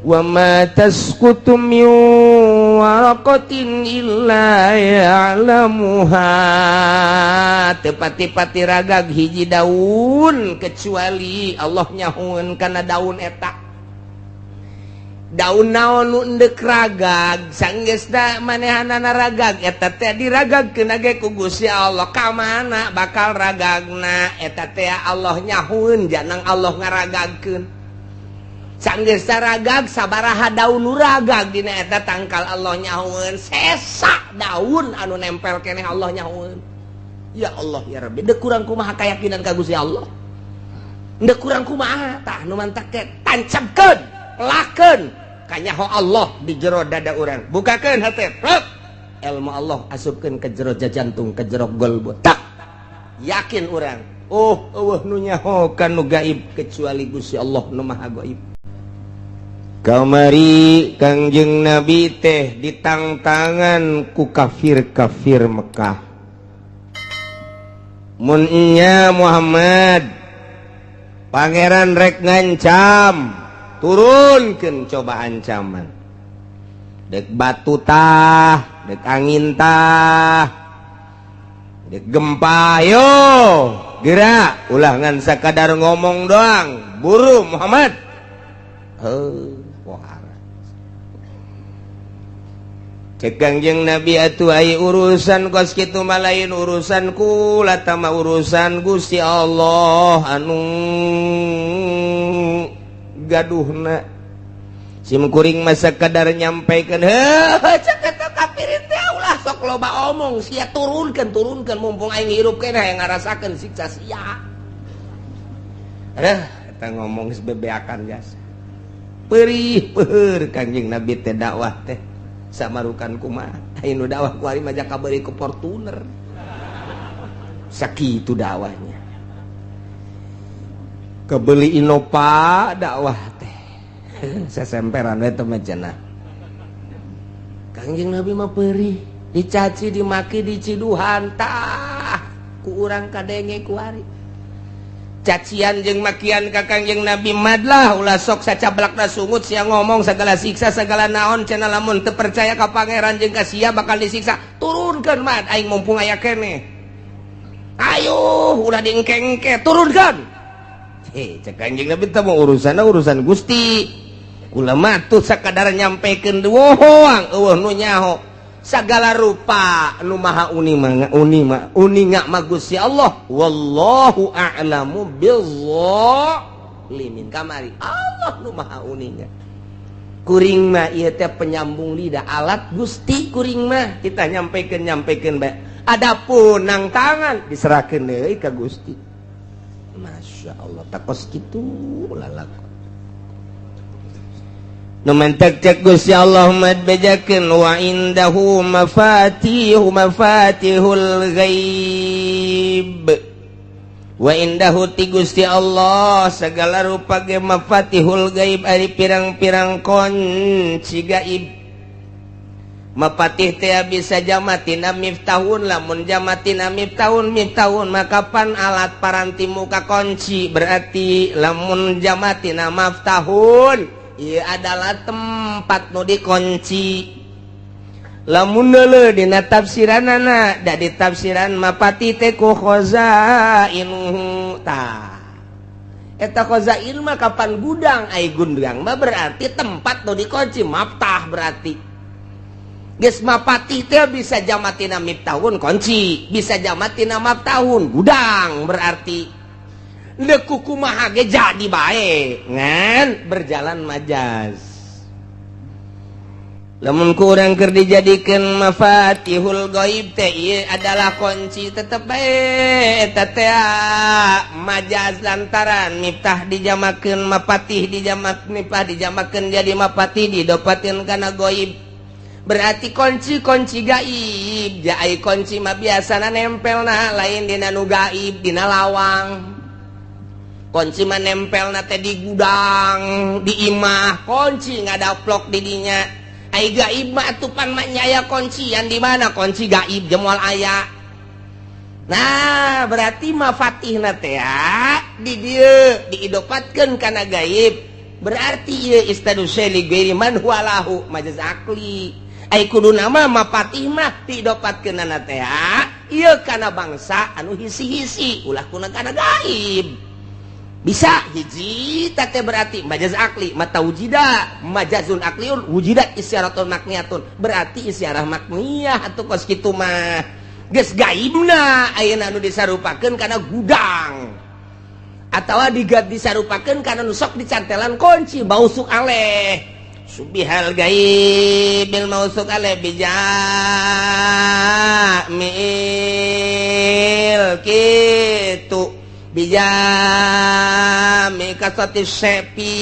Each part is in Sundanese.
Wa ma tasqutu min waraqatin illa ya'lamuha. Teu pati-pati ragag hiji daun kecuali Allah nyahoeun kana daun eta. Daun naon nu endek ragag, sanggeusna manehanana ragag eta teh diragagkeun ge ku Gusti Allah. Ka mana bakal ragagna eta teh Allah nyahoeun, janang Allah ngaragagkeun. Sanggeus ragag, sabaraha daun nu ragag dina eta tangkal Allah nyahoeun, sesa daun anu nempel keneh Allah nyahoeun. Ya Allah ya Rabbi, dek kurang kumaha keyakinan ka Gusti Allah, dek kurang kumaha. Tah, nu mantak teh tancapkeun, lakeun kanyaho Allah di jero dada urang, bukakeun hate rek ilmu Allah asupkeun ke jero jantung, ke jero golbu, tak yakin urang, oh, euweuh nu nyaho ka nu gaib kecuali Gusti Allah nu Maha Gaib. Kamari Kangjeng Nabi teh ditangtangan ku kafir-kafir Mekah. Mun nya Muhammad, Pangeran rek ngancam, turunkan coba ancaman, dek batu tah, dek angin tah, dek gempa, yo gerak, ulah ngan sakadar ngomong doang, buru Muhammad. Heuh, pohara. Cek Kangjeng Nabi, atuh ai urusan kos kitu mah lain urusan kula, tama urusan Gusti Allah anu gaduhna. Sim kuring mah sakadar nyampaikan. Heuh, cek eta kafirin teh, ulah sok loba omong sia, turunkeun, turunkeun, mumpung aing hirup keneh yang ngarasakeun siksa sia. Eh, eta ngomong geus bebeakan jasa. Perih peur Kangjeng Nabi teh dakwah teh samarukan kumaha. Aya nu dakwah ku ari mah kabari ku Fortuner, sakitu dakwahnya, kebeli Innova dakwah teh, sesemperan we teh mah cenah. Kangjeng Nabi mah perih dicaci, dimaki, diciduhan. Tah, ku urang kadenge ku ari cacian jeung makian ka Kangjeng Nabi. Madlah, ulah sok sacablakna sungut sia ngomong segala siksa segala naon cenah. Lamun teu percaya ka Pangeran jeung ka sia bakal disiksa, turunkeun mad, aing mumpung aya keneh, ayo ulah diengke-engke, turunkeun. Heh, cek Kanjeng Nabi teh mau urusan urusan Gusti, kula mah tuh sakadar nyampekeun doang, euweuh nu nyaho segala rupa. Nu maha uni mah, uni mah uninga mah Gusti Allah. Wallahu a'lamu bizzalimin. Kamari Allah nu maha uninga, kuring mah ieu teh penyambung lidah, alat Gusti kuring mah. Kita nyampaikan, nyampaikan bae, adapun nang tangan diserahkeun deui ka Gusti. Masya Allah, takos kitu lalakon. Nu mantak cek Gusti Allah mad bejakeun, wa indahu mafatihu mafatihul ghaib. Wa indahu ti Gusti Allah segala rupa ge mafatihul gaib, ari pirang-pirang kunci gaib. Mapatih teh bisa jamatina miftahun. Lamun jamatina miftahun, miftahun maka pan alat paranti muka kunci. Berarti lamun jamatina maftahun, ieu adalah tempat nu dikunci. Lamun deuleu dina tafsiranana, da ditafsiran mapati teh ku khazainuhu. Tah, eta khazain mah kapan gudang, ai gudang mah berarti tempat nu dikunci, maftah. Berarti geus mapatih teh bisa jamatina miftahun kunci, bisa jamatina maftahun gudang. Berarti deuk kumaha ge jadi bae, ngan berjalan majaz. Lamun kurang keur dijadikeun mafatihul gaib teh ieu adalah kunci, tetep bae eta teh majaz, lantaran miftah dijamakeun mapatih, dijamak miftah dijamakeun jadi mapatih, didopatin kana gaib, berarti kunci-kunci gaib. Jai kunci mah biasana nempel nah lain dina nu gaib, dina lawang. Kunci mah nempel na teh di gudang, di imah, kunci ngadaplok di dinya. Ai gaib mah atuh pan mah aya kuncian di mana kunci gaib jemoal aya. Nah, berarti mafatihna teh di dieu diidopatkeun kana gaib. Berarti ieu isnadu syai' li ghairi man huwa lahu majaz akli. Ai kudu nama mapatih mah didopatkeunana teh ieu kana bangsa anu hisi-hisi, ulah kuna kana gaib. Bisa hiji teh berarti majaz akli mata wujida majazun akliun wujidat isyaratun makniyatun, berarti isyarah makniyah atuh kos kitu mah. Geus gaibna ayeuna anu disarupakeun kana gudang atawa digat disarupakeun kana nu sok dicantelan kunci mausuk aleh subihal gaibil mausuk aleh bijamil kitu bijami kasati sepi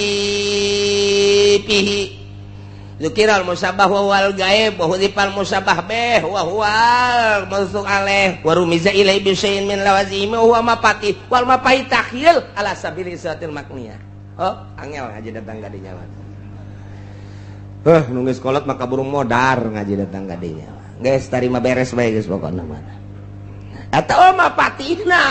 pihi zukiral musabah wa wal gaib wa hudifal musabah bih wa huwal mausuk aleh wa rumiza ilai bisyai'in min lawazimi wa huwa mapatih wal mapahi takhyil ala sabili isatil makniyah. Oh, angel ngaji datang ka dinya mah. Heuh, nu geus kolot maka burung modar ngaji datang ka dinya. Geus tarima beres bae geus pokona mah. Atau mapatihna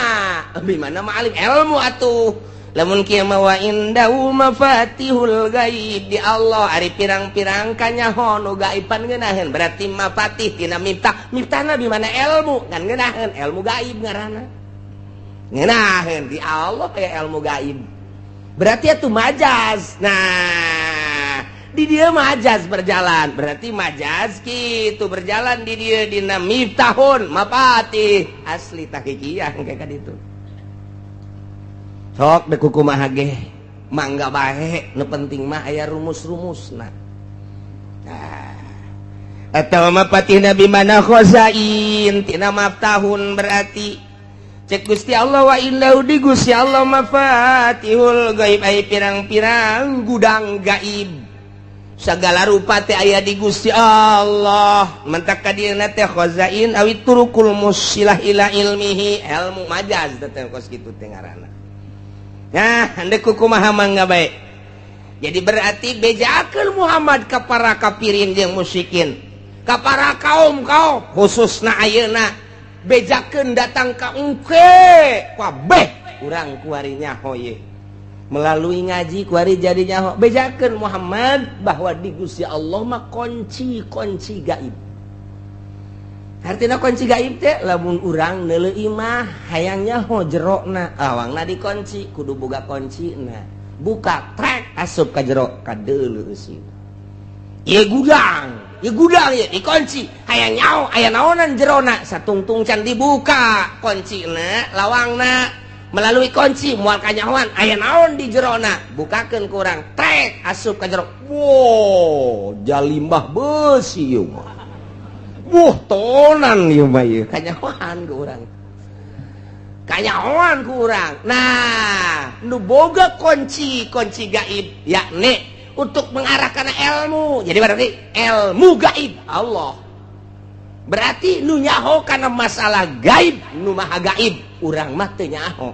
bimana ma'alim ilmu atuh. Lamun kieu mah wa indahu mafatihul gaib, di Allah ari pirang-pirang kanyaho nu gaiban ngeunaheun, berarti mafatih tina miftah, miftahna di mana ilmu kan ngeunaheun ilmu gaib ngaranna. Ngeunaheun di Allah aya ilmu gaib. Berarti atuh majaz. Nah, di dia majaz berjalan, berarti majaz kitu berjalan di dia dina miftahun mafatih asli tahqiqiyah kayak ditu. Sok dek kumaha ge mangga bae, nu penting mah aya rumus-rumusna. Nah, atawa mapatih nabi mana khazain tina maftahun, berarti cek Gusti Allah wa innahu di Gusti Allah mafatihul gaib ai pirang-pirang gudang gaib segala rupa teh aya di Gusti Allah. Mentak ka dieuna teh khazain awi turukul musilah ila ilmihi, ilmu majaz teh kos kitu teh ngaranna. Nah, handek kumaha mangga bae. Jadi berarti bejakeun Muhammad ka para kafirin jeung musyrikin, ka para kaum-kaum khususna ayeuna bejakeun datang ka engke kabeh urang kuari nyaho ye. Melalui ngaji kuari jadi nyaho, bejakeun Muhammad bahwa di Gusti Allah mah kunci-kunci gaib. Artinya kunci gaib teh lamun urang neuleuh imah hayang nyaho jerona, lawangna dikunci kudu boga kuncina. Buka trek asup ka jero kadeuleu eusi. Ieu gudang, ieu gudang ieu dikunci, hayang nyaho aya naonan jerona satungtung can dibuka kuncina lawangna, melalui kunci moal kanyahoan aya naon di jerona, bukakeun ku urang trek asup ka jero. Wow, jalimbah beusi ieu mah. Wah, tonan ieu mah ieu kanyahoan ku urang. Kanyahoan ku urang. Nah, nu boga kunci-kunci gaib yakni untuk mengarah kana ilmu. Jadi berarti ilmu gaib Allah. Berarti nu nyaho kana masalah gaib, nu maha gaib, urang mah teu nyaho.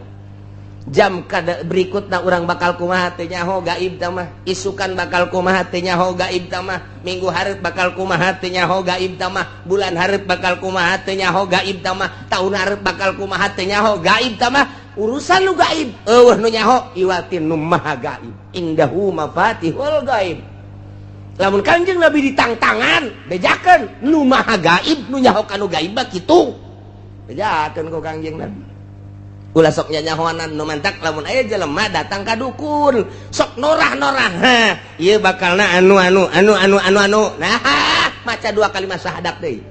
Jam kada berikutna urang bakal kumaha teu nyaho gaib tah mah, isukan bakal kumaha teu nyaho gaib tah mah, minggu hareup bakal kumaha teu nyaho gaib tah mah, bulan hareup bakal kumaha teu nyaho gaib tah mah, tahun hareup bakal kumaha teu nyaho gaib tah mah. Urusan nu gaib eueuh nu nyaho iwatin nu maha gaib. Indahu mafatihul gaib. Lamun Kanjeng Nabi ditangtangan bejakeun nu maha gaib, nu nyaho kanu gaib mah kitu. Bejakeun ku Kanjeng Nabi. Ulah sok nyanyahoanan nu mantak lamun aya jelema datang ka dukun sok norah-norah, ha ieu bakalna anu anu anu anu anu anu, nah maca dua kalimat syahadat deui.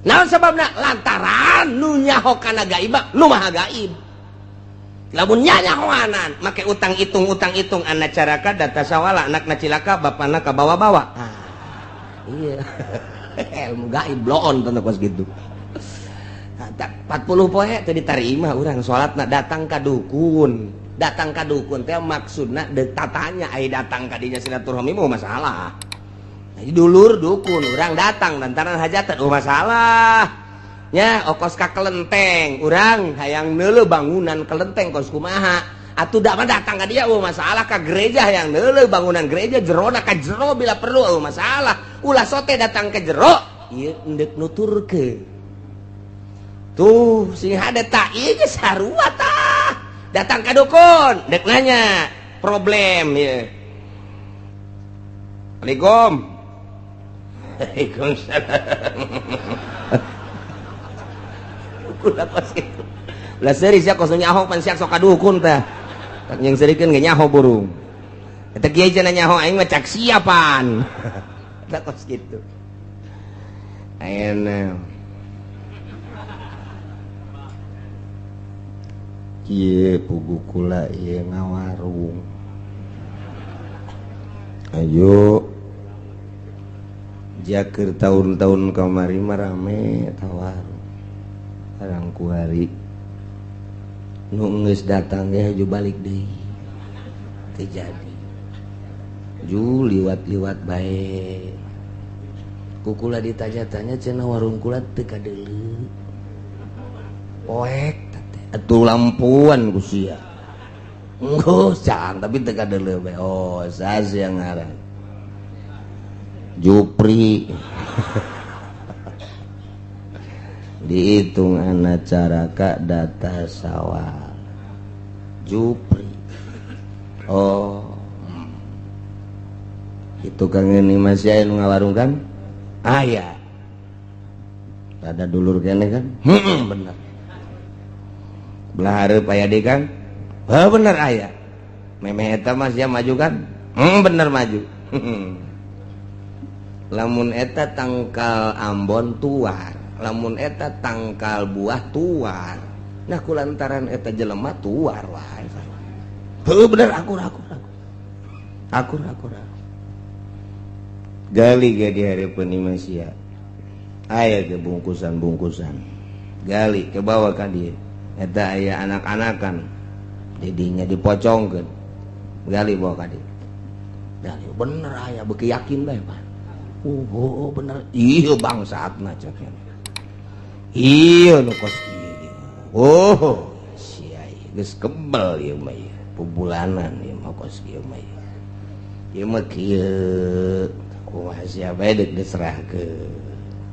Naon sababna? Lantaran nu nyaho kana gaib nu maha gaib. Lamun nyanyahoanan make utang hitung utang hitung anak caraka data sawala anakna cilaka bapana kabawa-bawa. Ah, iya ilmu gaib bloon tentu kos gitu. 40 poe teu diterima urang salatna datang ka dukun. Datang ka dukun teh maksudna deuk tatanya ai datang ka dinya silaturahmi mah masalah. Jadi dulur dukun urang datang lantaran hajatan oh masalah. Nya okos ka kelenteng urang hayang neuleuh bangunan kelenteng kos kumaha. Atuh da mah datang ka dia oh masalah, ka gereja hayang neuleuh bangunan gereja jerona ka jero bila perlu oh masalah. Ulah sote datang ke jero ieu endek nuturkeun. Tuh sing hade tak ieu geus sarua tah. Datang ka dukun dek nanya Problem ya. Assalamualaikum. Waalaikumsalam. Kula kos kitu. Lah seuri sia kos nyaho pan sia sok ka dukun tah. Tak yang serikeun ge nyaho burung. Eta kiai cenah nyaho aing mah cak siapan. Eta kos kitu. Ayeuna kieu pugu kula ieu ngawarung. Ayo jakeur tahun-tahun kamari mah rame tawarung. Arang kuari nu geus datang ge haju balik deui. Teu jadi. Ju liwat-liwat bae. Ku kula ditanya-tanya cenah warung kula teu kadeuleu. Poek teh atuh lampuan ku sia. Enggeus cang tapi teu kadeuleu bae. Oh, sas yang ngaran. Jupri. Dihitung anak caraka data sawal Jupri. Oh, itu kang ini masih aya nu ngawarung kan? Aya. Ada dulur kene kan? Bener. Belah hareup aya deui kan? Heuh bener aya. Memeh eta mah sia maju kan? Bener maju. Lamun eta tangkal ambon tuar, lamun eta tangkal buah tuar. Nah kulantaran eta jelema tuar wae. Heuh bener akur akur akur. Akur akur. Gali ge di hareupeun imah sia. Aya ge bungkusan-bungkusan. Gali ke bawah ka dieu. Eta aya anak-anakan. Didinya dipocongkeun. Gali bawa ka dieu. Gali bener aya beuki yakin bae, Pak. Oh, bener. Iya bangsatna cek. Iya nu kos kieu. Oh, sia geus kebel ieu mah ieu. Pubulanan ieu mah kos kieu mah ieu. Ieu mah kieu. Kumaha sia bae deuk diserahkeun.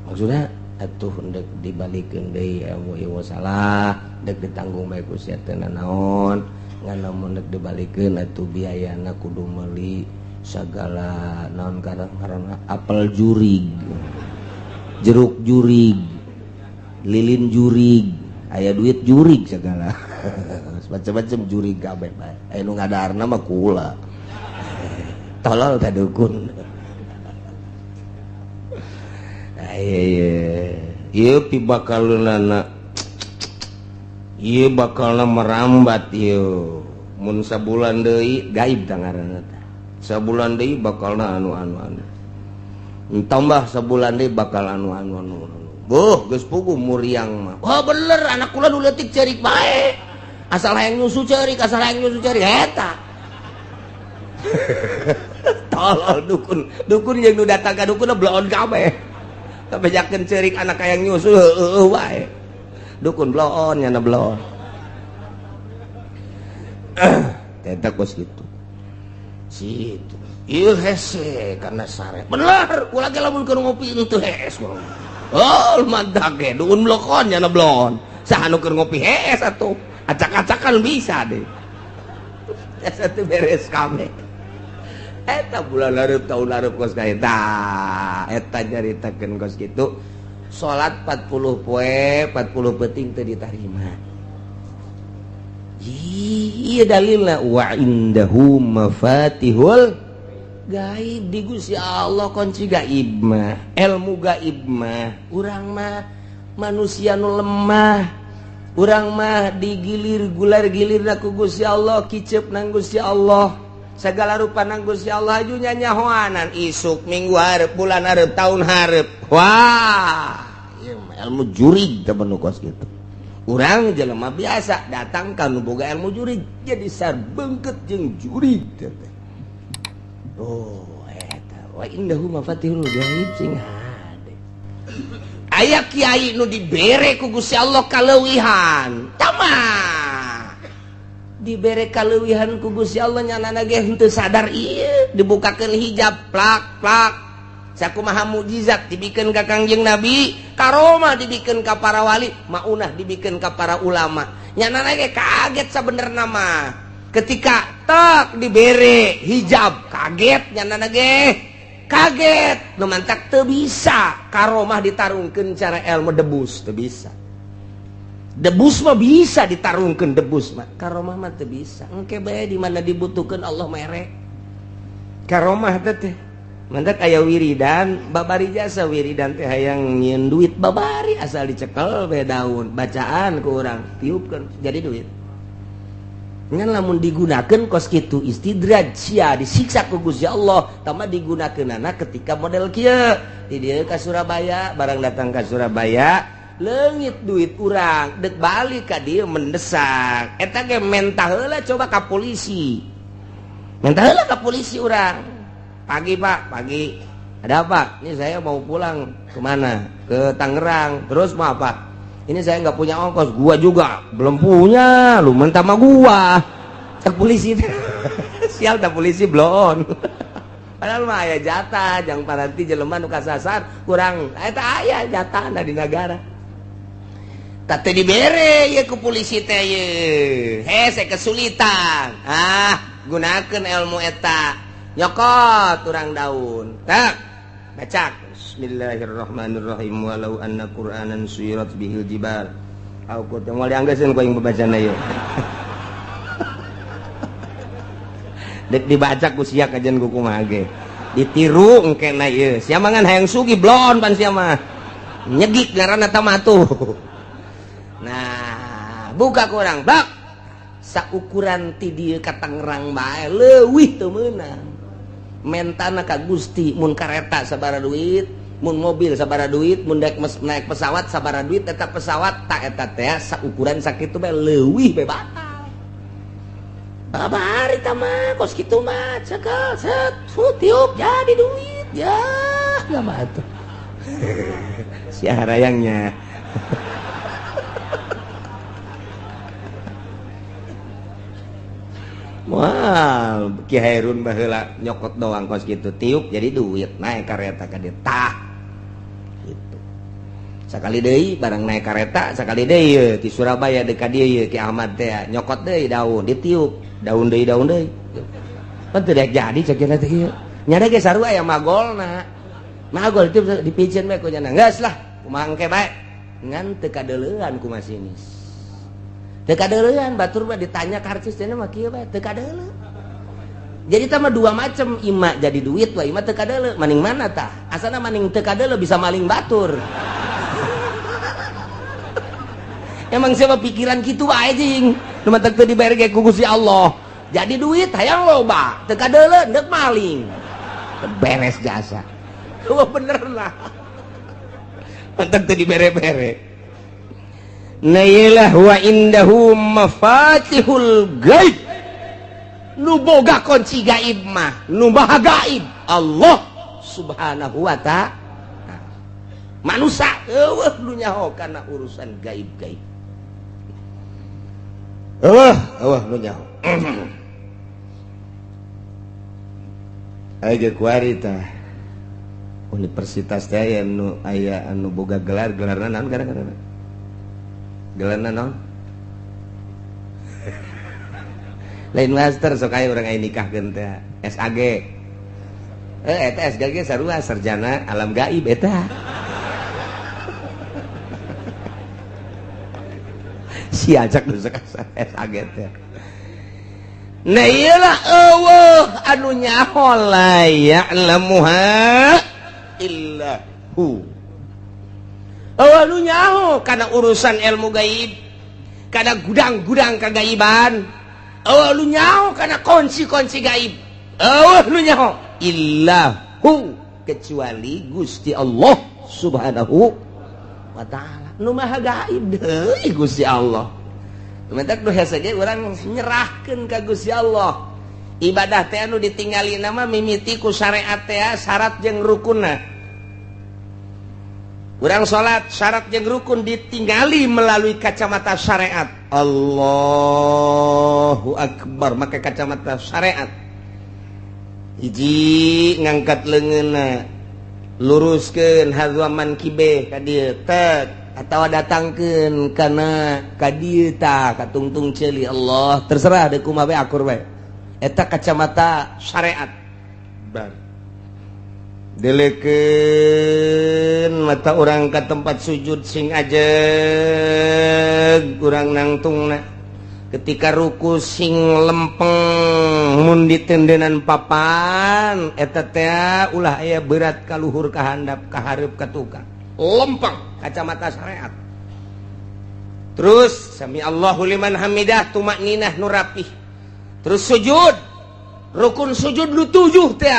Maksudna atuh deuk dibalikeun deui ilmu ieu salah, deuk ditanggung bae ku sia teu nanaon. Ngan lamun deuk dibalikeun atuh biayana kudu meuli segala naon karena apel jurig, jeruk jurig, lilin jurig, aya duit jurig segala. Macam-macam jurig kabeh bae. Aya nu ngadarna mah kula. Tolol ka dukun. Ieu ieu pibakaleunana. Ieu bakalna merambat ieu. Mun sabulan deui gaib tah ngaranna teh. Sabulan deui bakalna anu anu anu. Tambah sabulan deui bakal anu anu anu. Boh, geus puguh muriang mah. Wah bener anak kula nu leutik ceurik bae. Asal hayang nyusu ceurik, asal hayang nyusu ceurik eta. Tolol dukun, dukun jeung nu datang ka dukun bloon kabeh. Kabejakeun ceurik anak hayang nyusu heueuh wae. Dukun bloon nyana bloon. Eta kos kitu. Situ. Ieu hese karena sare. Bener, kula ge lamun keur ngopi henteu hees kula. Oh, mantap ge, dukun blokon nyana blon. Saha nu keur ngopi hees atuh. Acak-acakan bisa deh. Eta teu beres kabeh. Eta bulan hareup tahun hareup kos ka eta. Eta nyaritakeun kos kitu. Salat 40 poe, 40 peuting teu ditarima. Iya dalilna wa indahu mafatihul gaib di Gusti Allah kunci gaib mah, ilmu gaib mah. Urang mah manusia nu lemah, urang mah digilir gular gilirna ku Gusti Allah, kicep nang Gusti Allah, segala rupa nang Gusti Allah aju nyanyahoanan isuk minggu hareup bulan hareup tahun hareup. Wah, ieu mah ilmu jurig teh nu kos kitu. Urang jelema biasa datang ka nu boga ilmu jurig jadi sarbengket jeung jurig teh. Oh, eta wa indahu mafatihul ghaib sing hade. Aya kiai nu dibere ku Gusti Allah kaleuwihan. Tama. Dibere kaleuwihan ku Gusti Allah nyanana ge henteu sadar ieu dibukakeun hijab plak plak. Sakumaha mukjizat dibikeun ka Kangjeng Nabi, karomah dibikeun ka para wali, maunah dibikeun ka para ulama. Nyanana ge kaget sabenerna mah. Ketika Tak dibere hijab kaget nyana ge. Kaget nu mantak teu bisa karomah ditarungkeun cara ilmu debus teu bisa. Debus mah bisa ditarungkeun debus mah. Karomah mah teu bisa. Engke bae di mana dibutuhkeun Allah mere. Karomah teh mantak aya wiridan babari jasa wiridan teh hayang nyieun duit babari asal dicekel bae daun bacaan ku urang tiupkeun jadi duit. Ngan lamun digunakeun kos kitu istidraj sia disiksa ku Gusti Allah tambah digunakeunana ketika model kieu di dieu ka Surabaya barang datang ka Surabaya leungit duit urang dek balik ka dieu mendesak eta ge mentah heula coba ka polisi mentah heula ka polisi urang. Pagi Pak, pagi. Ada apa? Ini saya mau pulang kemana? Ke Tangerang. Terus mau apa? Ini saya nggak punya ongkos. Gua juga belum punya. Lu mentah sama gua. Cek polisi. Sial tak polisi blon. Padahal mah aya jatah, jang paranti jelema nu kasasar kurang. Eta aya jatahna di negara. Tah teu dibere ye ku polisi teh ye. Hese kesulitan. Ah, gunakeun ilmu eta. Nyokot urang daun. Tak baca bismillahirrahmanirrahim walau anna qur'anan suyirat bihil jibal. Au qut moal dianggeuskeun ku aing babacana ieu. Dek dibaca ku sia kajian ku kumaha ge. Ditiru engkena ieu. Sia mah ngan hayang sugih blon pan sia mah. Nyegik ngaranna ta mah tuh. Nah, buka ku urang bak. Saukuran ti dieu ka Tangerang bae leuwih teu meunang. Mentana ka Gusti mun kareta sabara duit, mun mobil sabara duit, mun daek naik pesawat sabara duit, eta pesawat tak eta teh saukuran sakitu bae leuwih bae batal. Babari tah mah kos kitu mah cekel set tiup jadi duit ya mah atuh. Si harayangnya. Wah, Ki Hairun baheula nyokot doang kos gitu, tiup jadi duit, naik kareta ka dieu tah. Gitu. Sakali deui barang naik kareta, sakali deui ye ti Surabaya deuk ka dieu ye Ki Ahmad teh nyokot deui daun ditiup, daun deui daun deui. Pan teu daek jadi cek cenah teh ieu. Nya ge sarua aya magolna. Magol itu dipicen bae ku nya. Geus lah, kumaha engke bae. Ngan teu kadeuleuan ku masinis. Teu kadeuleuan batur mah ditanya karcis cenah mah kieu bae teu kadeuleu. Jadi tah mah dua macam ima jadi duit wa ima teu kadeuleu maning mana tah? Asana maning teu kadeuleu bisa maling batur. Emang siapa pikiran kitu wae jing. Nu matak teu dibayar ge ku Gusti Allah. Jadi duit hayang loba, teu kadeuleu deuk maling. Beres jasa. Wah bener lah. Matak teu dibere-bere. Nailah wa indahu mafatihul gaib. Nu boga kunci gaib mah, nu maha gaib Allah Subhanahu wa ta'ala. Manusia eueuh nu nyaho kana urusan gaib-gaib. Eueuh, eueuh nu nyaho. Aya ge kuari tah. Universitas teh aya nu aya anu boga gelar, gelarna naon gara-gara? Gelarna naon? Lain master sok aya urang aya nikahkeun teh SAG. Eta SAG sarua sarjana alam gaib eta. Si ajak nu sok SAG teh. Nah ieu lah eueuh anu nyaho la ya'lamuha illa hu. Eueuh nu nyaho kana urusan ilmu gaib, kana gudang-gudang kagaiban. Eueuh nu nyaho kana kunci-kunci gaib. Eueuh nu nyaho illahu kecuali Gusti Allah Subhanahu wa ta'ala. Nu maha gaib deui Gusti Allah. Mentak nu hese ge urang nyerahkeun ka Gusti Allah. Ibadah teh anu ditinggali nama mimiti ku syariat teh syarat jeung rukunna. Urang salat syarat jeung rukun ditinggali melalui kacamata syariat. Allahu akbar make kacamata syariat. Hiji ngangkat leungeunna, luruskeun hadzaman kibe ka dieu tek atawa datangkeun kana ka dieu tah ka tungtung ceuli Allah terserah deuk kumaha bae akur bae. Eta kacamata syariat. Bar. Delekeun mata urang ka tempat sujud sing ajeg urang nangtungna. Ketika ruku sing lempeng, mun ditendenan papan eta teh ulah aya berat ka luhur, ka handap, ka hareup, ka tukang. Lempeng, kacamata syariat. Terus sami Allahu liman hamidah, tumakninah nu rapih. Terus sujud, rukun sujud nu tujuh teh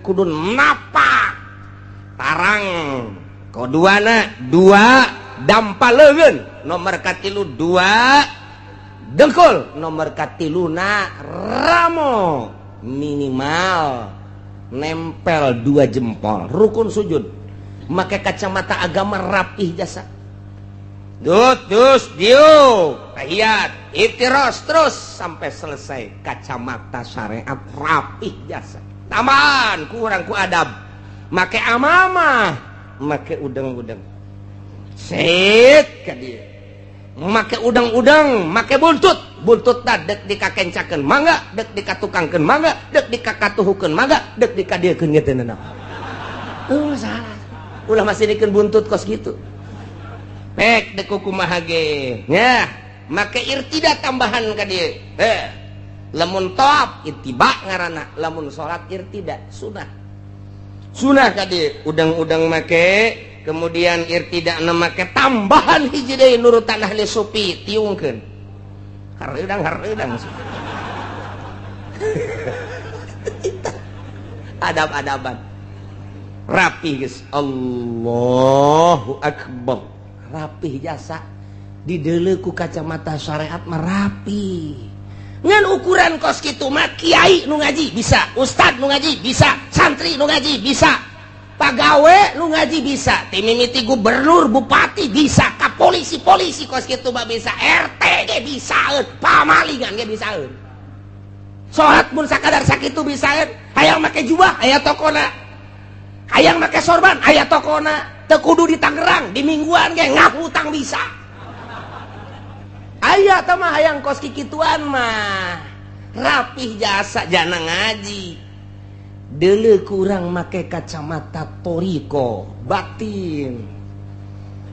kudu napak tarang, kaduana dua dampa leungeun, nomor katilu dua dengkul, nomor katiluna ramo minimal nempel dua jempol. Rukun sujud make kacamata agama rapih jasa. Dut, dus, diuk, tahiyat, iftiros, terus sampai selesai, kacamata syariat rapih jasa. Tambahan kurang ku adab, make amamah, make udang-udang. Set ka dieu. Make udang-udang, make buntut, buntut dek dikakencakeun mangga, dek dikatukangkeun mangga, dek dikakatuhukeun mangga, dek dikadiekeun ge teu nanaon. Salah. Ulah masih dikeun buntut kos gitu. Pek dek kumaha ge nya, make irtida tambahan ka dieu. Lamun tawaf ittiba ngaranna, lamun salat irtida sunah. Sunah ka dieu udang-udang make, kemudian irtida na make tambahan hiji deui nurutan ahli sufi, tiungkeun. Hareudang hareudang. Adab-adaban. Rapi geus. Allahu akbar. Rapih jasa dideuleu ku kacamata syariat mah rapi. Ngan ukuran kos kitu mah kiai nu ngaji bisa, ustad nu ngaji bisa, santri nu ngaji bisa, pagawe nu ngaji bisa, ti mimiti gubernur, bupati bisa, ka polisi-polisi kos kitu mah bisa, RT ge bisaeun, pamalingan ge bisaeun. Salat mun sakadar sakitu bisaeun, hayang make jubah aya tokona, hayang make sorban aya tokona. Teu kudu di Tangerang, di Mingguan ge ngahutang bisa. Aya tah mah hayang kos kikituan mah. Rapih jasa jana ngaji. Deuleu kurang make kacamata toriko batin.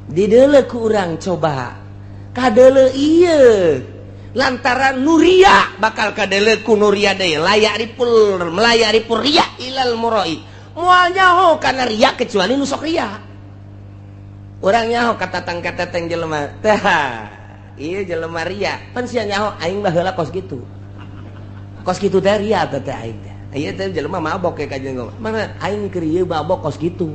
Dideuleu kurang coba. Kadeuleu ieu. Lantaran nuria bakal kadeuleu ku nuria deui, layak ripul melayak ripul riya ilal muroi. Moal nyaho kana riya kecuali nu sok riya. Urang nyaho katatang-katatang jelema teh, ieu jelema ria pan sia nyaho aing baheula kos kitu, kos kitu teh ria teh teh aing teh. Ieu teh jelema mabok ka jeung mana aing keur ieu mabok kos kitu.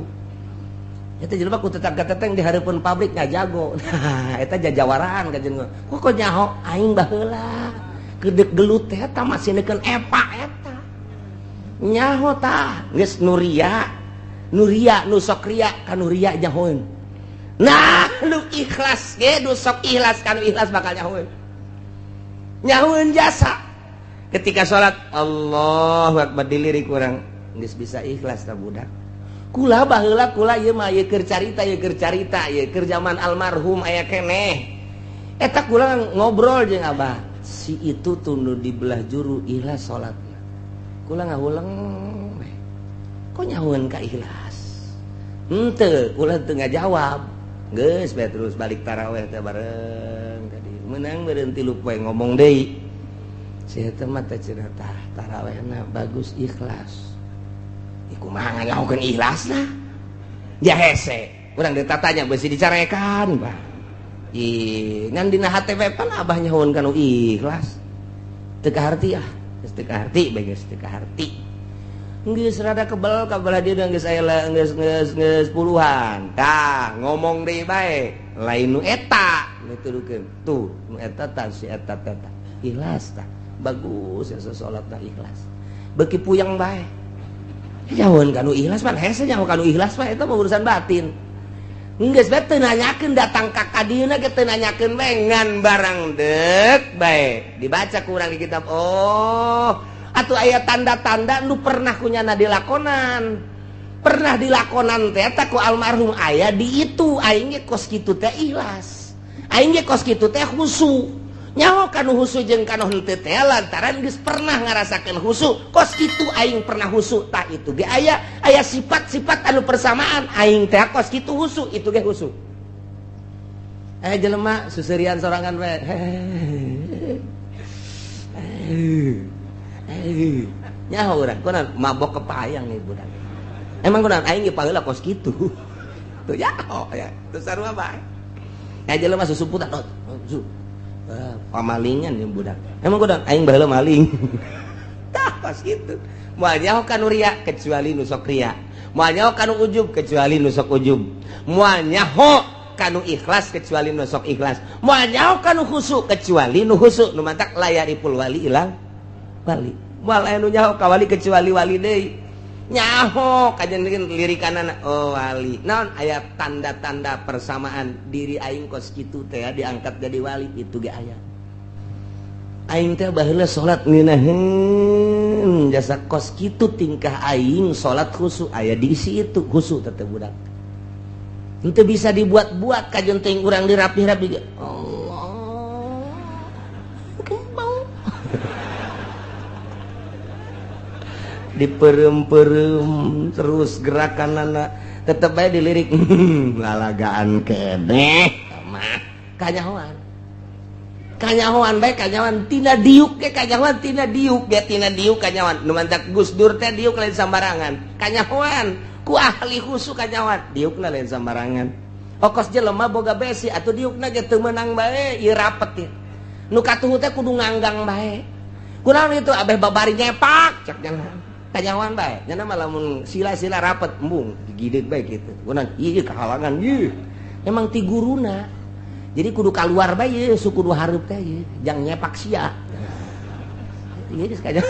Eta jelema ku tetang-kateteng di hareupeun pabrik ngajago. Nah, eta jajawaraan ka jeung kok kok nyaho aing baheula gedek gelut teh eta masih neukeun epa eta nyaho tah geus nuria nuria nu sok ria ka nu ria nyahoeun. Nah, lu ikhlas ge nu sok ikhlas kan ikhlas bakal nyahoeun. Nyahoeun jasa. Ketika salat Allahu akbar dilirik urang geus bisa ikhlas ta budak. Kula baheula kula ieu mah ieu keur carita, ieu keur carita, ieu keur zaman almarhum aya keneh. Eta kula ngobrol jeung abah. Si itu tunduh di belah juru ikhlas salatna. Kula ngahuleng we. Kok nyahoeun ka ikhlas? Henteu, kula teu ngajawab. Geus bae terus balik taraweh teh bareng tadi. Menang meureun 3 poe ngomong deui. Si eta mah teh cenah tah tarawehna bagus ikhlas. Ih kumaha nganyahokeun ikhlasna? Ja hese. Urang ditatanya beusi dicarekan, Bah. Ih, ngan dina hate we pan abah nyahoeun kana ikhlas. Teu kaharti ah, geus teu kaharti bae geus teu kaharti. Geus rada kebel ka belah dieu geus aya geus geus geus puluhan. Tah, ngomong deui bae, lain nu eta nu tudukeun. Tuh, nu eta tah si eta teh tah. Ikhlas tah. Bagus ya salatna ikhlas. Beuki puyeng bae. Nyahoeun ka nu ikhlas pan hese nyaho ka nu ikhlas mah eta mah urusan batin. Geus bae teu nanyakeun datang ka kadieuna ge teu nanyakeun bae ngan barang deuk bae. Dibaca ku urang di kitab. Oh, atuh aya tanda-tanda nu pernah kunyana dilakonan. Pernah dilakonan teh eta ku almarhum aya di itu aing ge kos kitu teh ikhlas. Aing ge kos kitu teh khusu. Nyaho kanu husu jeung kanu henteu teh lantaran geus pernah ngarasakeun husu. Kos kitu aing pernah husu, tah itu ge aya aya sifat-sifat anu persamaan aing teh kos kitu husu, itu ge husu. Jelema susurian sorangan we. Nyaho urang kunaon mabok kepayang ieu budak. Emang kunaon aing ge paheula kos kitu. Tuh nyaho ya, tuh sarua bae. Aya jelema susumputan oh, su. Pamalingan yang budak. Emang kunaon aing baheula maling. Tah kos kitu. Moal nyaho kanu ria kecuali nu sok ria. Moal nyaho kanu ujub kecuali nu sok ujub. Moal nyaho kanu ikhlas kecuali nu sok ikhlas. Moal nyaho kanu khusu kecuali nu khusu. Nu mantak layaripul wali ilang wali. Moal aya nu nyaho ka wali kecuali wali deui. Nyaho kajen lirikanana oh wali. Naon aya tanda-tanda persamaan diri aing kos kitu teh diangkat jadi wali itu ge aya. Aing teh baheula salat ngeunaheun jasa kos kitu tingkah aing salat khusu aya diisi itu khusu teh budak. Henteu bisa dibuat-buat kajen teh urang dirapih-rapi ge. Allah. Kembang. Diperem-perem terus gerakan anak tetep aja dilirik lalagaan keneh mah kanyahoan kanyahoan bae kanyahoan tina diuk ge kanyahoan tina diuk ge tina diuk kanyahoan nu mantak Gus Dur teh diuk lain sambarangan kanyahoan ku ahli khusu kanyahoan diukna lain sambarangan okos jelema boga besi atuh diukna ge teu meunang bae ieu rapet ieu nu katuhu teh kudu nganggang bae kunaon itu abeh babari nyepak cek jangan kanyahoan bae nya mah lamun sila-sila rapet embung digideut bae kitu kunaon ieu kahalangan ieu emang ti guruna jadi kudu kaluar bae ieu suku kudu hareup teh ieu jang nyepak sia ieu geus kanya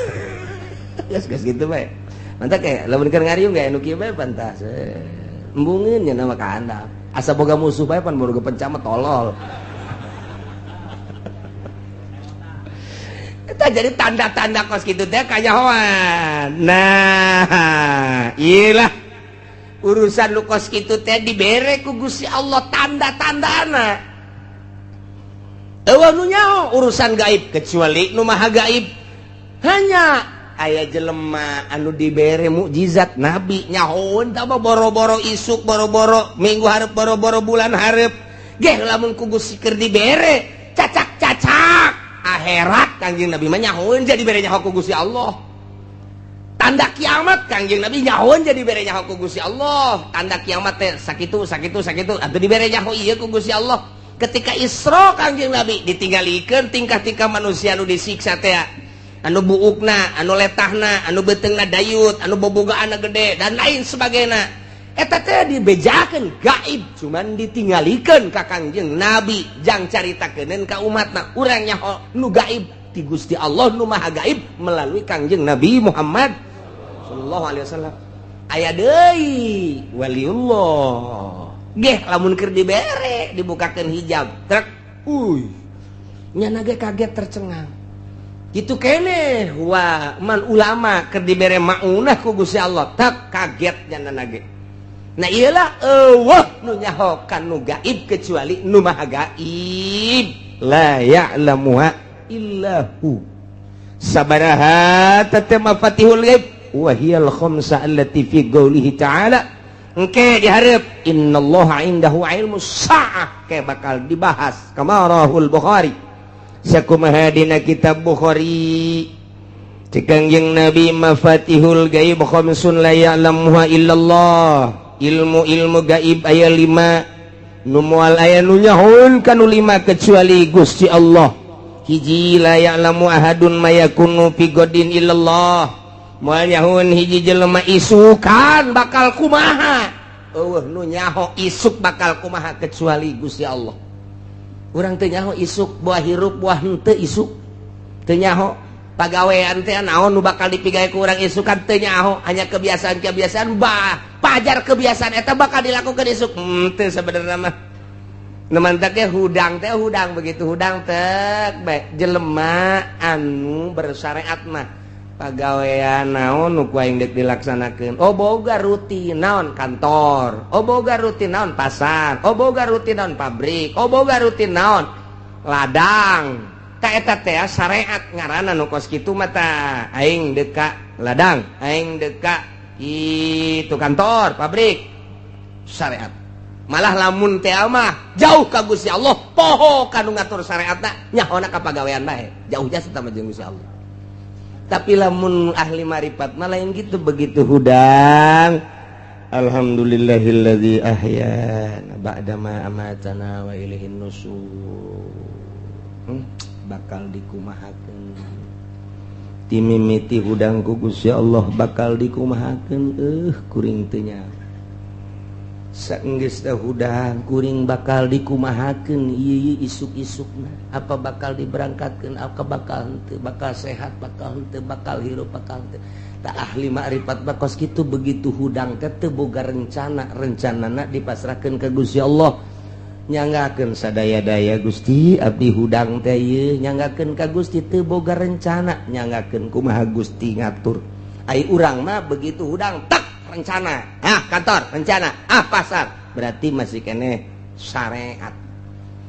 geus geus kitu bae mantap kayak lamun keur ngariung ge anu kieu bae pantas embungeun nya mah ka handap asa boga musuh bae pan boga pencama tolol. Eta jadi tanda-tanda kos kitu teh kanyahoan. Nah, iyalah urusan lu kos kitu teh dibere ku Gusti Allah tanda-tandana. Eueuh nu nyaho urusan gaib kecuali nu maha gaib. Hanya aya jelema anu dibere mukjizat nabi nyahoeun tah boro-boro isuk, boro-boro minggu hareup, boro-boro bulan hareup. Geh lamun ku Gusti keur dibere cacak-cacak akhirat Kangjeng Nabi mah nyahoeun jadi bere nyaho ku Gusti Allah. Tanda kiamat Kangjeng Nabi nyahoeun jadi bere nyaho ku Gusti Allah. Tanda kiamat teh sakitu sakitu sakitu atuh dibere nyaho ieu ku Gusti Allah. Ketika Isra Kangjeng Nabi ditinggalikeun tingkah-tingkah manusia anu disiksa teh anu buukna, anu letahna, anu beuteungna dayut, anu bobogaanna gede dan lain sebagainya. Eta teh dibejakeun gaib cuman ditinggalikeun ka Kangjeng Nabi jang caritakeun ka umatna urang nyaho nu gaib ti Gusti Allah nu maha gaib melalui Kangjeng Nabi Muhammad sallallahu alaihi wasallam. Aya deui waliullah geh lamun keur dibere dibukakeun hijab trek uy nyana ge kaget tercengang kitu keneh wa man ulama keur dibere maunah ku Gusti Allah tak kaget nyana ge. Nah iyalah eueuh nu nyaho kanu gaib kecuali nu maha gaib la ya'lamuha illahu sabaraha tete mafatihul ghaib wa hiyal khamsa allati fi qoulihi ta'ala. Engke dihareup innallaha indahu ilmus saah ke bakal dibahas kamarahul Bukhari sakumaha dina kitab Bukhari Kangjeng Nabi mafatihul gaib khamsun la ya'lamuha illallah. Ilmu-ilmu gaib aya 5 nu moal aya nu nyahoeun kanu 5 kecuali Gusti Allah. Hiji la ya'lamu ahadun ma yakunu fi godin illallah. Moal nyahoeun hiji jelema isukan bakal kumaha. Eueuh nu nyaho isuk bakal kumaha kecuali Gusti Allah. Urang teu nyaho isuk buah hirup buah henteu isuk. Teu nyaho pagawean teh naon nu bakal dipigawe ku urang isukan teu nyaho, hanya kebiasaan-kebiasaan bah pajar kebiasaan eta bakal dilakukan isuk teu sebenarnya mah. Nu mantak ge hudang teh hudang begitu hudang teh bae jelema anu bersyariat mah pagawean naon nu ku aing deuk dilaksanakeun. Oh boga rutin naon kantor, oh boga rutin naon pasar, oh boga rutin naon pabrik, oh boga rutin naon ladang. Ta eta teh syariat ngaranna nu kos kitu mah tah aing deka ladang, aing deka itu kantor, pabrik. Syariat. Malah lamun teh mah jauh ka Gusti Allah, poho ka nu ngatur syariatna, nyahona ka pagawean bae. Jauh jasa tah jeung Gusti Allah. Tapi lamun ahli marifat mah lain gitu, begitu hudang alhamdulillahilladzi ahyana ba'dama amatana wa ilaihin nusur. Bakal dikumahakeun timimiti hudang ku Gusti Allah, bakal dikumahakeun kuring teu nyaho. Saenggeus teh hudang kuring bakal dikumahakeun ieu isuk-isukna, apa bakal diberangkatkeun, apa bakal henteu, bakal sehat bakal henteu, bakal hirup bakal henteu. Tak ahli makrifat bakos kitu, begitu hudang teh teu boga rencana, rencanana dipasrahkeun ka Gusti Allah. Nyanggakeun sadaya-daya Gusti abdi hudang teh ieu, nyanggakeun ka Gusti, teu boga rencana, nyanggakeun kumaha Gusti ngatur. Ai urang mah begitu hudang tak rencana, ah kantor rencana, ah pasar, berarti masih keneh syariat.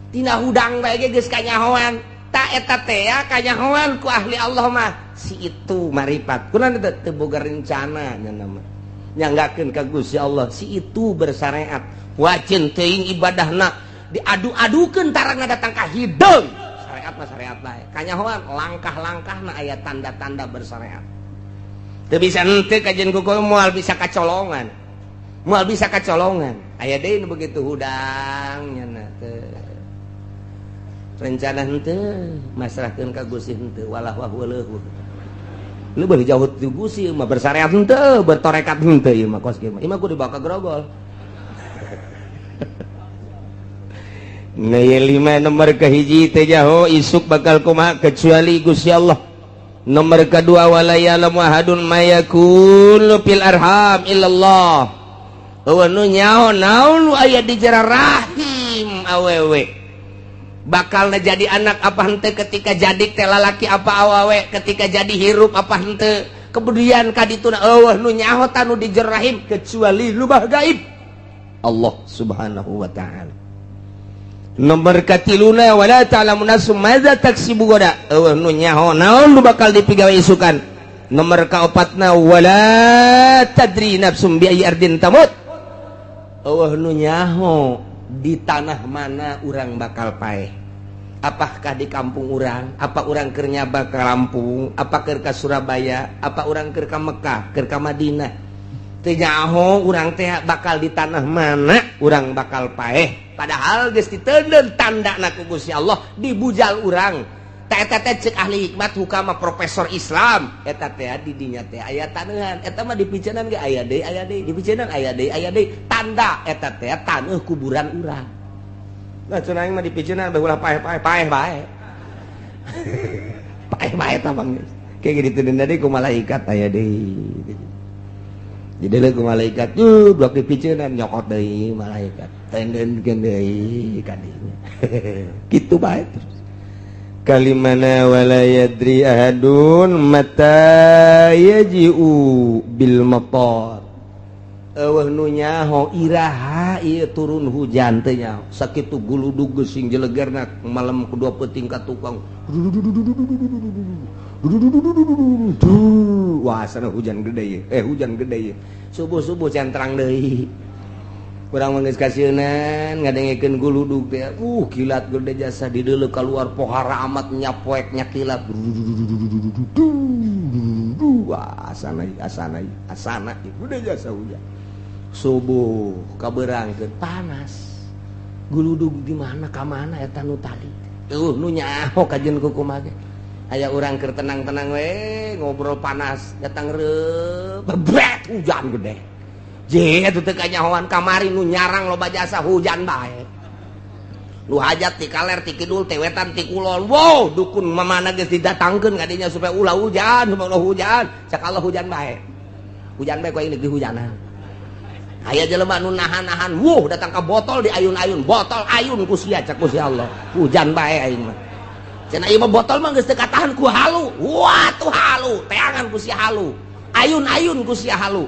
Tina hudang bae ge geus kanyahoan. Tak eta teh ya kanyahoan ku ahli Allah mah si itu marifat. Kunaon teh teu boga rencana nya mah, nyanggakeun ka Gusti Allah, si itu bersyariat. Wajin teuing ibadahna diadu-adukeun tarangna datang ka hideung. Syariat mah syariat bae, kanyahoan langkah-langkahna aya tanda-tanda bersyariat. Teu bisa henteu kajian kuku, moal bisa kacolongan, moal bisa kacolongan. Aya deui nu begitu hudang nya teu rencana henteu, masrahkeun ka Gusti henteu, walah wah leuh leuwih jauh ti Gusti mah, bersyariat henteu, bertorekat henteu. Ieu mah kos kieu mah, ieu mah kudu dibawa ka grogol. Nah, lima nomor kahiji teu jaho isuk bakal kumaha kecuali Gusti Allah. Nomor kedua wala ya'lamu ahadun ma yakunu fil arham illallah. Eueuh nu nyaho naon nu aya di jero rahim awewe. Bakal jadi anak apa henteu ketika jadi teh, lalaki apa awewe, ketika jadi hirup apa henteu. Kemudian kadituna eueuh nu nyaho tanu di jero rahim kecuali lubah gaib Allah Subhanahu wa taala. Nomor katiluna wala ta'lamu nafsum madza taksibu gada, eueuh nu nyaho naon nu bakal dipigawe isukan. Nomor kaopatna wala tadri nafsum bi ayyi ardin tamut, eueuh nu nyaho di tanah mana urang bakal paeh, apakah di kampung urang, apa urang keur nyaba ka Lampung, apa keur ka Surabaya, apa urang keur ka Mekah, keur ka Madinah. Teu nyaho urang teh bakal di tanah mana urang bakal paeh, padahal geus diteundeun tandana ku Gusti Allah dibujal urang. Ta eta teh ceuk ahli hikmat hukama profesor Islam, eta teh di dinya teh aya taneuhan, eta mah dipiceunan ge aya deui, aya deui dipiceunan, aya deui, aya deui, tanda eta teh taneuh kuburan urang. Nah, cenah aing mah dipiceunan bae ulah paeh-paeh, paeh bae. Paeh bae tah bang. Kayak gitu deui ku malaikat aya deui. Jadi ku malaikat tuh blok dipiceunan nyokot deui malaikat. Tendenkeun deui ka dinya. Kitu bae terus. Kalimana wala yadri ahadun mata yaji'u bil matar. Eueuh nu nyaho iraha ieu turun hujan teh nyaho. Sakitu guludug geus jelegerna malam kedua peuting ka tukang. Wah, sana hujan gede ye. Hujan gede ye. Subuh-subuh centrang deui. Urang mah geus kasieunan ngadengekeun guludug teh. Kilat gede jasa dideuleu keluar pohara amat nyapoek nyakilat. Wah, asana asana asana gede jasa hujan. Subuh kaberangkeun panas. Guludug di mana ka mana eta nu tadi. Nu nyaho kajeun kukumaha ge. Aya urang keur tenang-tenang we ngobrol panas datang reup bebret hujan gede. Je eta teu kanyahoan kamari nu nyarang loba jasa hujan bae. Nu hajat ti kaler ti kidul ti wetan ti kulon. Wow, dukun mamana geus didatangkeun ka dinya supaya ulah hujan, supaya ulah hujan. Cak Allah hujan bae. Hujan bae ku aing negeri hujanan. Aya jelema nu nahan-nahan, wuh datang ka botol diayun-ayun, botol ayun ku sia cak ku si Allah. Hujan bae aing mah. Cenah ieu mah botol mah geus teu katahan ku halu. Wah tuh halu, teangan ku si halu. Ayun-ayun ku sia halu.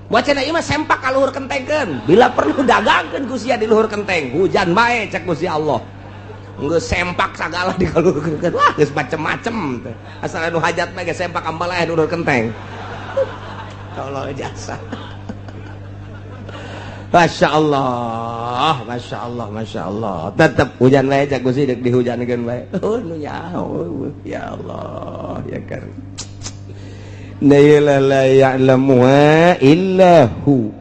Buat cenah ieu mah sempak ka luhur kentengkeun. Bila perlu dagangkeun ku sia di luhur kenteng. Hujan bae cak ku si Allah. Geus sempak sagala dikalurkeun. Wah, geus macem-macem teh. Asal anu hajat mah geus sempak ambal aya dulur kenteng. Allah jasa. Masya Allah, Masya Allah, Masya Allah. Tetap hujan wae cak Gusti deuk dihujankeun wae. Oh, nu nyaho. Ya Allah, ya karim. La la ya'lamuha illa hu.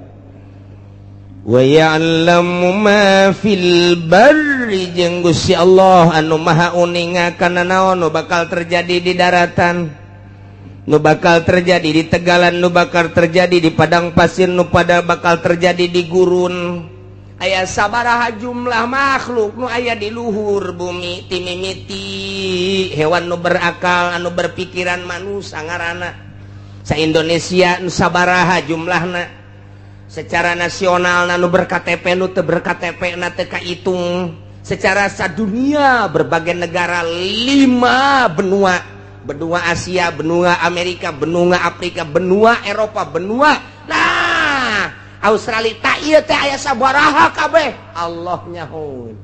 Wa ya'lamu ma fil barri, jeung Gusti Allah anu maha uninga kana naon nu bakal terjadi di daratan, nu bakal terjadi di tegalan, nu bakal terjadi di padang pasir, nu pada bakal terjadi di gurun. Aya sabaraha jumlah makhluk nu aya di luhur bumi, timimiti hewan nu berakal, anu berpikiran, manusia ngaranna, sa Indonesia nu sabaraha jumlahna secara nasional, nu ber-KTP, nu teu ber-KTP na teu kahitung, secara sadunia berbagai negara, lima benua, benua Asia, benua Amerika, benua Afrika, benua Eropa, benua nah Australia, tak iya teh aya sabaraha kabeh Allah nyahoeun.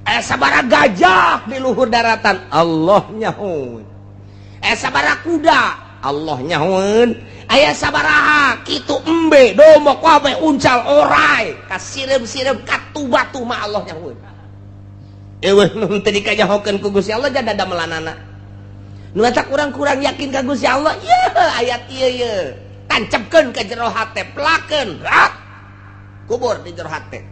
Aya sabaraha gajah di luhur daratan, Allah nyahoeun. Aya sabaraha kuda, Allah nyahoeun. Aya sabaraha kitu embe, domba, kabeh, uncal, orai, kasireum-sireum katu batu mah Allah nyahoeun. Eueuh nu teu dikanyahokeun ku Gusti Allah jada damelanana. Nu eta kurang-kurang yakin ka Gusti Allah. Ye ayat ieu ye tancapkeun ke jero hate, pelakeun rak kubur di jero hate.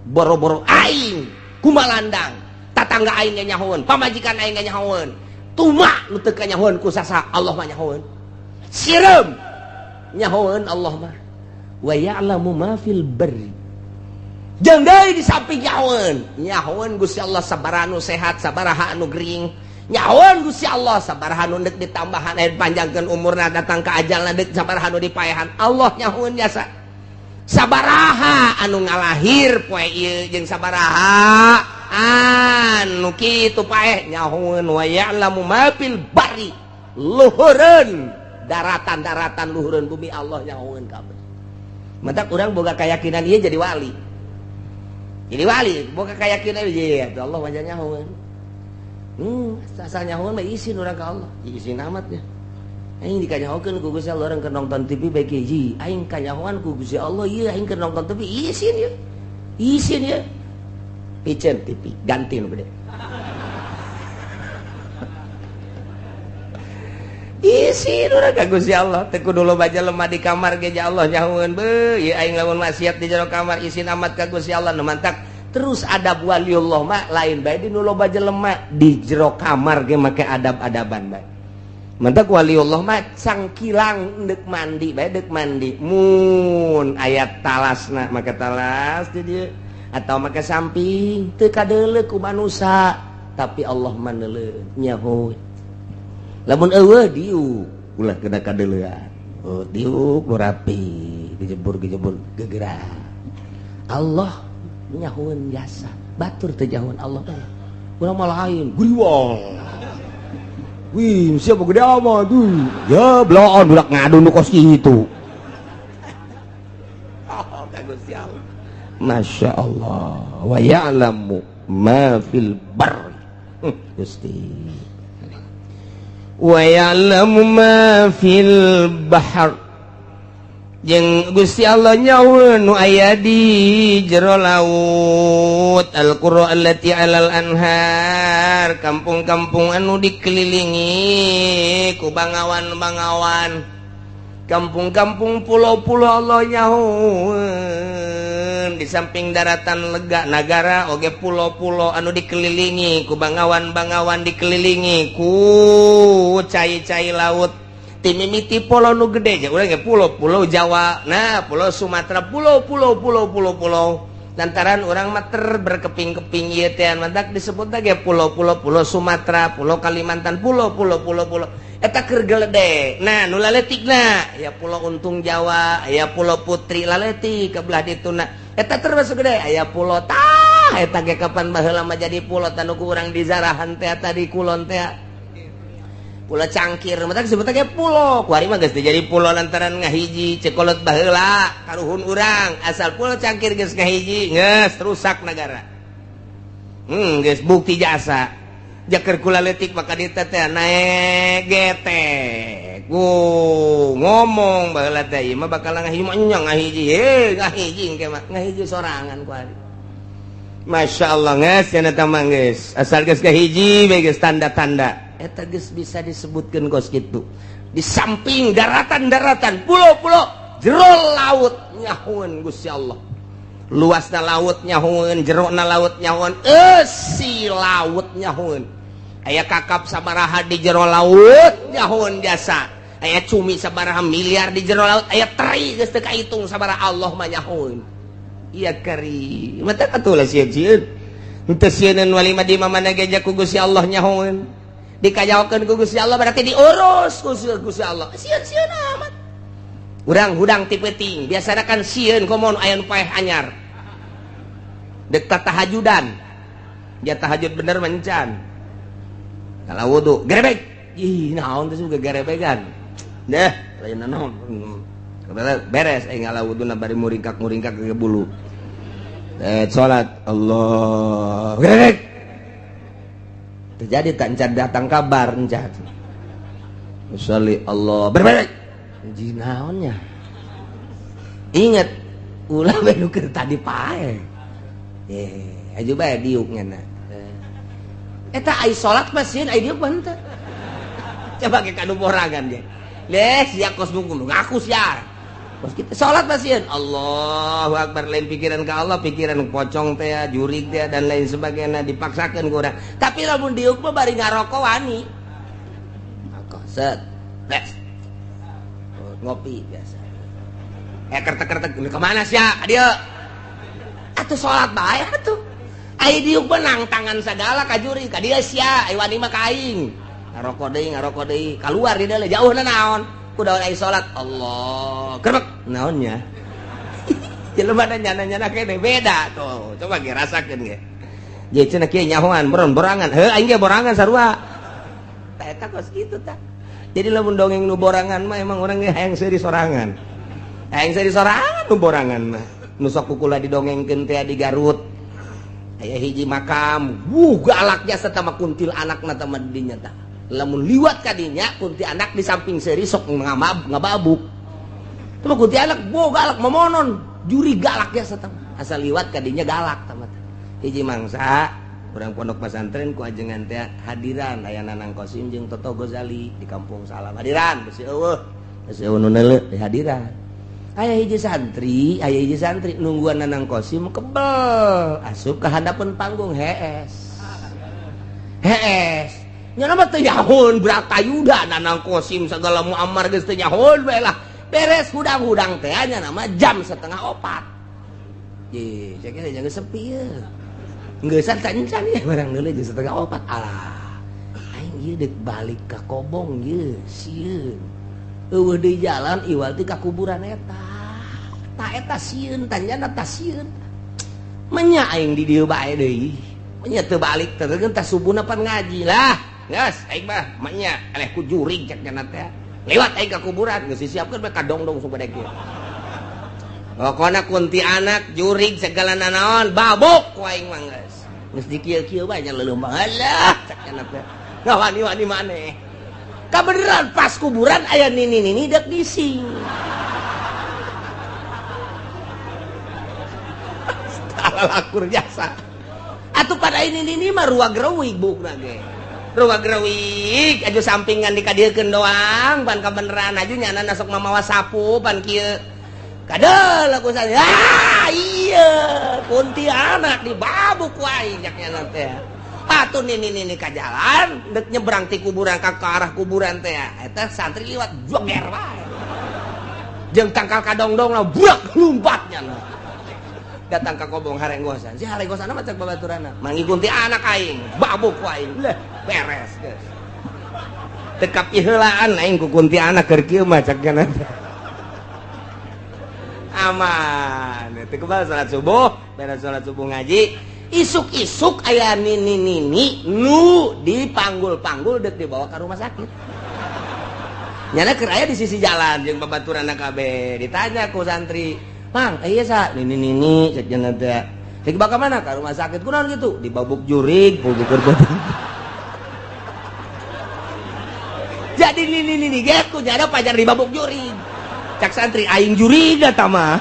Boro-boro aing kumalandang, tatangga aing ge nyahoeun, pamajikan aing ge nyahoeun, tuma nu teu kanyahoeun ku sasa, Allah mah nyahoeun. Sireum nyahoeun Allah mah. Wa ya'lamu ma fil barri, jeung deui di samping nyahoeun, nyahoeun Gusti Allah sabaraha nu sehat, sabaraha anu gering. Nyahoeun Gusti Allah sabaraha nu deuk ditambahan, aya panjangkeun umurna, datang ke ajalna deuk sabaraha nu dipaehan. Allah nyahoeun jasa sabaraha anu ngalahir poe ieu jeung sabaraha anu kitu paeh nyahoeun. Wa ya'lamu ma fil barri, luhureun daratan-daratan, luhureun bumi, Allah nyahoeun kabeh. Matak urang boga keyakinan ieu jadi wali, jadi wali boga keyakinan ieu Allah wajah nyahoeun. Asal nyahoeun mah isin urang ka Allah, isin amat ya. Aing dikanyahokeun ku Gusti Allah, urang keur nonton TV bae hiji. Aing kanyahoan ku Gusti Allah ieu, aing keur nonton TV isin ya. Isin ya. Piceun TV, ganti nu gede. Isin urang ka Gusti Allah, teu kudu loba jelema di kamar ge Allah nyahoeun beuh, ieu aing lamun maksiat di jero kamar isin amat ka Gusti Allah. Nu mantak terus adab waliullah mah lain bae di nu loba jelema, di jero kamar ge make adab-adaban bae. Mantak waliullah mah cangkilang deuk mandi bae, deuk mandi mun aya talasna make talas di dieu atau make samping, teu kadeuleu ku manusa tapi Allah mah neuleuh nyaho. Lamun eueuh diuk ulah kena kadeuleuan, oh diuk nu rapi, dijebur-gejebur gegerak. Allah nyahoeun jasa batur teu nyahoeun Allah mah. Urang mah lain guriwang. Wih, siapa gede amat tuh ya, bloon budak ngadu nu kos kitu. Oh, ka Gusti Allah. Masya Allah. Wa ya'lamu ma fil barri. Gusti. Wa ya'lamu ma fil bahr, jeung Gusti Allah nyahoeun nu aya di jero laut. Al-qura allati alal anhar, kampung-kampung anu dikelilingi ku bangawan-bangawan, kampung-kampung, pulau-pulau, Allah nyahoeun. Di samping daratan lega nagara oge pulau-pulau anu dikelilingi ku bangawan-bangawan, dikelilingi ku cai-cai laut. Timimiti pulau nu gede nya urang ge pulau, pulau Jawa, nah pulau Sumatera, pulau pulau pulau pulau pulau, lantaran urang mah ter berkeping-keping ieu teh mantak disebut ge pulau-pulau, pulau Sumatera, pulau Kalimantan, pulau pulau pulau pulau eta keur gelede. Nah, nu laletikna ya pulau Untung Jawa, ya pulau Putri laletik ke belah dituna, eta termasuk gede. Aya pulau tah eta ge kapan baheula mah jadi pulau tanu ku urang di zarahan teh tadi kulon teh Pulau Cangkir, matak disebut ge pulau. Kuari mah geus jadi pulau lantaran ngahiji cekolot baheula karuhun urang, asal pulau Cangkir geus ngahiji geus rusak negara. Geus bukti jasa. Jaker kula leutik maka dieu teh naek getek. Ngomong baheula teh ieu mah bakal ngahiji mah nya ngahiji. Heh, ngahiji engke mah ngahiji sorangan ku ari. Masya Allah geus cenah teh mah geus. Asal geus kahiji bae geus tanda-tanda. Eta geus bisa disebutkeun kos kitu. Di samping daratan-daratan, pulau-pulau, jero laut nyahueun Gusti Allah. Luasna laut nyahueun, jerona laut nyahueun, eusi laut nyahueun. Aya kakap sabaraha di jero laut nyahueun jasa. Aya cumi sabaraha miliar di jero laut, aya teri geus teu kahitung sabaraha Allah mah nyahueun. Iya kari. Mata katulah sieun-sieun. Henteu sieun wali mah di mana ge ku Gusti Allah nyahueun. Dikajaokeun ku Gusti Allah berarti diurus ku Gusti Allah. Sieun-sieun amat. Urang hudang ti peuting, biasana kan sieun komo aya nu paeh anyar. Dek tahajudan. Dia tahajud bener mencan. Kalau wudu, gerebek. Ih, naon teh juga gerebegan. Deh, lain naon. Beres aing ngala wuduna bari muringkak-muringkak ke bulu. Salat Allah. Gerebek. Terjadi tak encan datang kabar encan. Usolli Allah. Berbalik. Jinaonnya. Ingat ulah bae nu keur tadi pae. Aju bae diuk nya. Eta ai salat mah sieun ai diuk mah henteu. Coba ke kanu borangan ge. Leh sia kos ngaku sia. Kos kita salat mah sieun. Allahu akbar lain pikiran ka Allah, pikiran pocong teh, jurig teh dan lain sebagainya dipaksakeun ku urang. Tapi lamun diuk mah bari ngarokok wani. Rokok set. Beres. Ngopi biasa. Kertek-kertek kemana sia? Ka dieu. Atuh salat bae atuh. Ai diuk benang tangan sagala ka juri ka dieu sia, ai wani mah ka aing. Ngarokok deui, kaluar di dieu jauhna naon? Kudu ai salat. Allah. Gerbek naonnya? Jelema da nyana-nyana kene beda tuh. Coba ge rasakeun ge. Jadi cenah kieu nyahoan borangan. Heuh aing ge borangan sarua. Tah eta kos kitu tah. Jadi lamun dongeng nu borangan mah emang urang ge hayang seuri sorangan. Hayang seuri sorangan nu borangan mah. Nu sok kukula didongengkeun teh di Garut. Aya hiji makam, wuh galaknya serta mah kuntil anakna teh mah dinya tah. Lamun liwat ka dinya kunti anak di samping seuri sok ngababuk. Teh mah kunti anak bo galak momonon, juri galaknya serta mah. Asal liwat ka dinya galak tah mah. Hiji mangsa urang pondok pesantren ku ajengan teh hadiran aya Nanang Kosim jeung Toto Gozali di Kampung Salam. Hadiran besi eueuh. Besi eueuh nu neuleuh di hadiran. Aya hiji santri nungguan Nanang Kosim kebel asup ka handapeun panggung hees. Hees. Nya mah teu nyahoon Bratayuda Nanang Kosim sagala Muammar geus teu nyahoon bae lah. Beres hudang-hudang teh nya nama jam 3:30. Ye, cek ge jangan sepi ye. Ngeusan tak encan ya barang deuleu jam 3:30. Alah. Aing ieu deuk balik ka Kobong ieu sieun. Eueuh deui jalan iwal ti ka kuburan eta. Ta eta sieun tanyana ta sieun. Menya aing di dieu bae deui. Menya teu balik teh teh subuhna pan ngaji lah. Geus aing mah menya eleh ku jurig cek nya teh. Lewat aing ka kuburan geus disiapkeun bae ka dongdong supaya kieu. Pokona kunti anak jurig segala nanaon babuk ku aing mah geus. Geus dikieu-kieu bae nya leuleum alah cek nya teh. Ngawani-wani maneh. Kabeneran pas kuburan aya nini-nini dek gising. Lakur jasa. Atuh pada ini nini mah ruag reuwig bukna ge. Ruag reuwig aju sampingan dikadiekeun doang pan kabeneran aju nyana sok mamawa sapu pan kieu. Kadel aku saya. Ah iya kunti anak dibabuk ku aing cak nyana teh. Atuh nini-nini ka jalan dek nyebrang ti kuburan ka arah kuburan teh. Eta santri liwat joger wae. Jeung tangkal kadongdong lah buak lumpatnya lah. Datang ka Kobong harenggosan. Si harenggosan mah cek babaturana. Mangi kunti anak aing, babuk ku aing. Leh, beres geus. Teu kapiheulaan aing ku kunti anak keur kieu mah cek nya. Aman. Teu kebal salat subuh, beres salat subuh ngaji. Isuk-isuk aya nini-nini nu dipanggul-panggul dek dibawa ke rumah sakit. Nyana keur aya di sisi jalan jeung babaturanna kabeh. Ditanya ku santri, "Mang, iya sa nini-nini cek nya teh. Cek bakal mana ka rumah sakit kunaon gitu dibabuk jurig bubuk beuting. Jadi nini ge ku jada pajar dibabuk jurig. Cak santri aing jurig eta mah.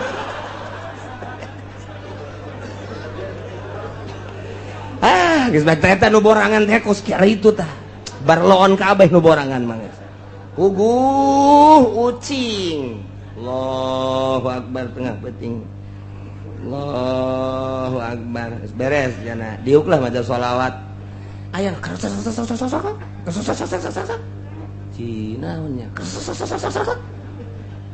Ah, geus bae eta nu borangan teh kos kieu tah. Barloon kabeh nu borangan mah geus. Puguh ucing. Allahu akbar tengah peuting. Allahu akbar. Beres jana. Diuklah maca sholawat. Aya Cina nya.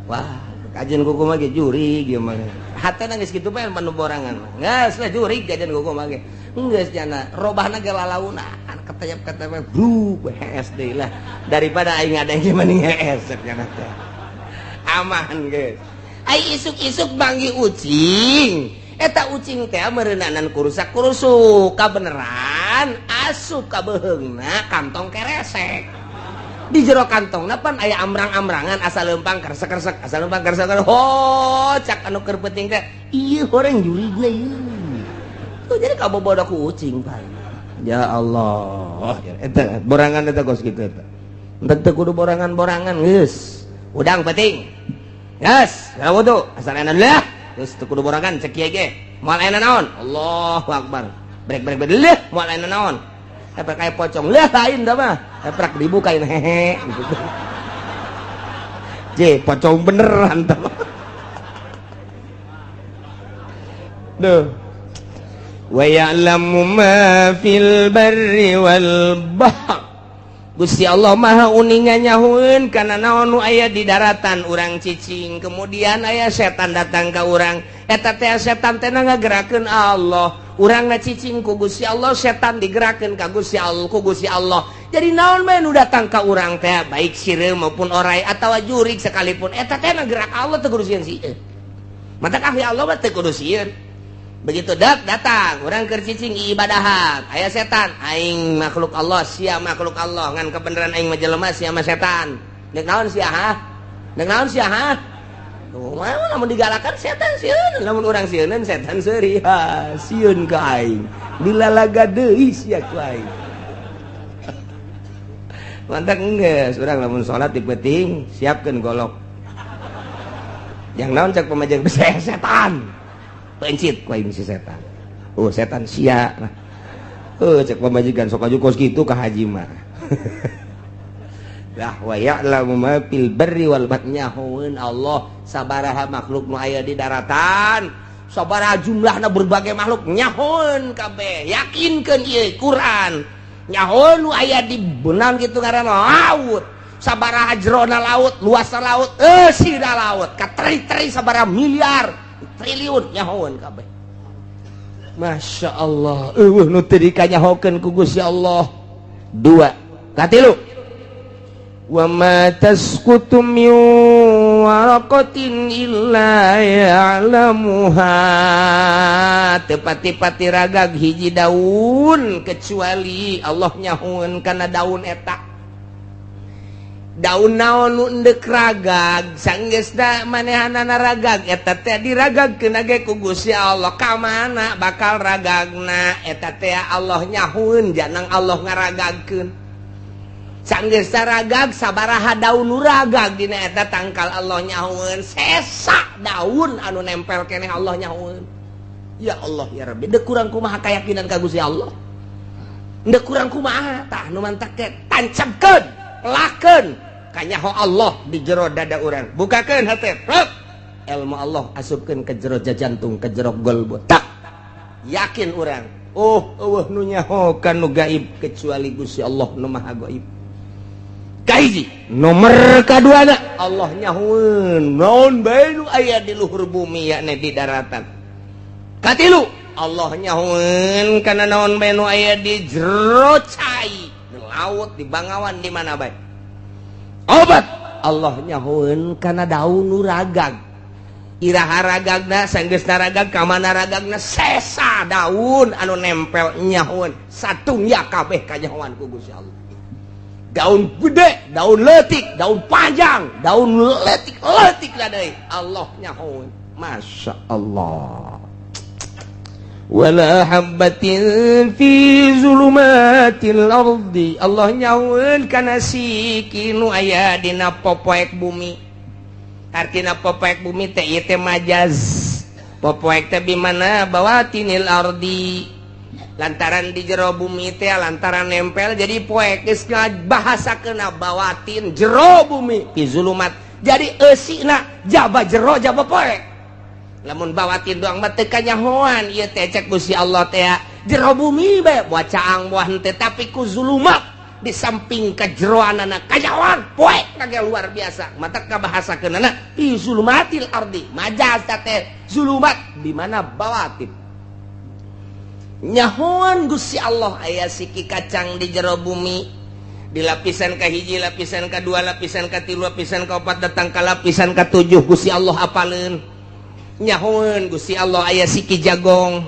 Wah, kajian kuku mah ge jurig ieu mah. Hatena geus kitu bae manu borangan. Geus lah jurig kajian kuku mah ge. Geus jana robahna ge lalauna ketayap-ketayap bru hees deui lah. Daripada aing ngadeng mending hees jana teh. Aman geus. Ai isuk-isuk banggi ucing. Eta ucing teh meureunanan kurusak-kurusuk kabeneran asup ka beuheungna kantong keresek. Di jero kantongna pan aya amrang-amrangan asal leumpang keresek-keresek, asal leumpang keresek. Ho, cak anu keur penting teh ieu horeng jurigna ieu. Tuh jadi kabobodo ku ucing pan. Ya Allah, eta borangan eta kos kitu eta. Entek teu kudu borangan-borangan geus. Udang penting. Geus, wudu asal enak lah. Geus teu kudu borangan cek kieu ge. Moal aya naon? Allahu akbar. Brek-brek leuh moal aya naon. Efek kayak pocong lah lain dah mah. Efek dibukain hehe gitu. J, pocong beneran dah mah. Duh. Wa ya'lamu ma fil barri wal bahr. Gusti Allah Maha uninga nyahueun kana naon nu aya di daratan urang cicing, kemudian aya setan datang ka urang. Eta teh setan teh ngagerakeun Allah. Urang ngacicing ku Gusti Allah, setan digerakkeun ka Gusti Allah, ku Gusti Allah. Jadi naon bae nu datang ka urang teh, baik sireum maupun orai atawa jurig sekalipun, eta teh ngagerak Allah teu kudu sieun sieun. Matak ahli Allah mah teu kudu sieun. Begitu dak datang, urang keur cicing ibadahan, aya setan, aing makhluk Allah, sia makhluk Allah, ngan kebenaran aing mah jelema sia mah setan. Deuk naon sia ha? Deuk naon sia ha? Tuh, lamun digalakan setan sieun, lamun urang sieuneun setan seuri, ha, sieun ka aing. Dilalaga deui sia ku aing. Mantak geus urang lamun salat di peuting siapkeun golok. Yang naon cak pamajikan setan. Pencit ku aing si setan. Oh, setan sia lah. Oh, cek pamajikan sok aju kos kitu ka haji mah. Lah wa ya'lamu ma fil barri wal bahri, nyahoeun Allah sabaraha makhluk nu aya di daratan, sabaraha jumlahna berbagai makhluk nyahoeun kabeh. Yakinkeun ieu Quran. Nyahoeun nu aya di beunang kitu ngaranna laut. Sabaraha jerona laut, luasna laut, eusina laut, kateri-teri sabaraha miliar, triliun nyahoeun kabeh. Masya Allah, eueuh nu teu dikanyahokeun ku Gusti Allah. Dua, katilu. Wa ma tasqutu min waraqatin illa ya'lamuha. Teu pati-pati ragag hiji daun kecuali Allah nyahoeun kana daun eta. Daun naon nu endek ragag sanggeusna manehanana ragag eta teh diragagkeun ge ku Gusti Allah. Ka mana bakal ragagna eta teh Allah nyahueun janang Allah ngaragagkeun. Sanggeusna ragag sabaraha daun nu ragag dina eta tangkal Allah nyahueun, sesa daun anu nempel keneh Allah nyahueun. Ya Allah ya Rabbi, deuk kurang kumaha kayakinan ka Gusti Allah. Deuk kurang kumaha tah nu mantak teh tancapkeun, lakeun kanyaho Allah di jero dada urang. Bukakeun hate, rep. Ilmu Allah asupkeun ke jero jantung, ke jero golbu. Tak yakin urang. Oh, eueuh nu nyaho ka nu gaib kecuali Gusti Allah nu Maha Gaib. Kahiji, nomor kaduana Allah nyahoeun naon bae nu aya di luhur bumi yakni di daratan. Katilu, Allah nyahoeun kana naon bae nu aya di jero cai, di laut, di bangawan, di mana bae. Obat Allah nyahoeun kana daun nu ragag. Iraha ragagna sanggeusna ragag ka mana ragagna sesa daun anu nempel nyahoeun satungya kabeh kanyahoan ku Gusti Allah. Daun gede, daun leutik, daun panjang, daun leutik-leutik lah deui Allah nyahoeun. Masya Allah. Wala habbatin fi zulumatil ardi. Allah nyahueun kana siki nu aya dina popoek bumi. Artina popoek bumi teh ieu teh majaz. Popoek teh bimana bawatinil ardi. Lantaran di jero bumi teh lantaran nempel jadi poek geus bahasakeuna bawatin jero bumi fi zulumat. Jadi eusina jaba jero jaba poek. Lamun bawatin doang mah teu kanyahoan ieu teh cek Gusti Allah teh jero bumi bae buah caang buah henteu tapi ku zulumat di samping kajeroanana kanyahoan poek kage luar biasa mata kabahasakeunana fi zulumatil ardi majaz teh zulumat di mana bawatin nyahoan Gusti Allah aya siki kacang di jero bumi di lapisan kahiji lapisan kadua lapisan katilu lapisan kaopat datang ka lapisan katujuh Gusti Allah apaleun nyahoan Gusti Allah aya siki jagong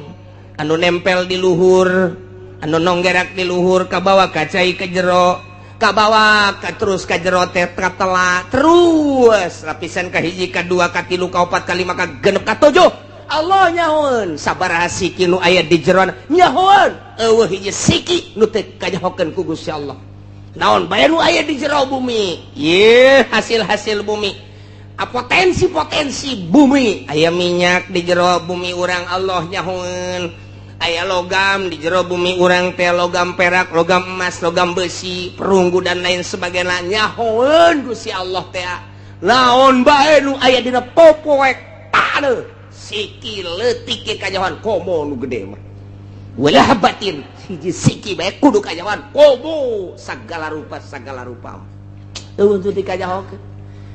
anu nempel di luhur anu nonggerak di luhur kabawa kacai ke jero kabawa ka terus ka jero teh katela terus lapisan kahiji kadua katilu kaopat kalima kagenep katujuh Allah nyahoan sabaraha siki nu aya di jero nyahoan eueuh hiji siki nu teu kanyahokeun ku Gusti Allah naon bae nu aya di jero bumi ye hasil-hasil bumi potensi-potensi bumi aya minyak di jero bumi urang Allah nyahoan aya logam di jero bumi urang teh logam perak logam emas logam besi perunggu dan lain sebagainya nyahoan Gusti Allah teh naon bae nu aya dina popoek taneuh siki leutik ge kanyahoan komo nu gede mah wala habatin hiji siki bae kudu kanyahoan komo sagala rupa eueuh teu dikanyahokeun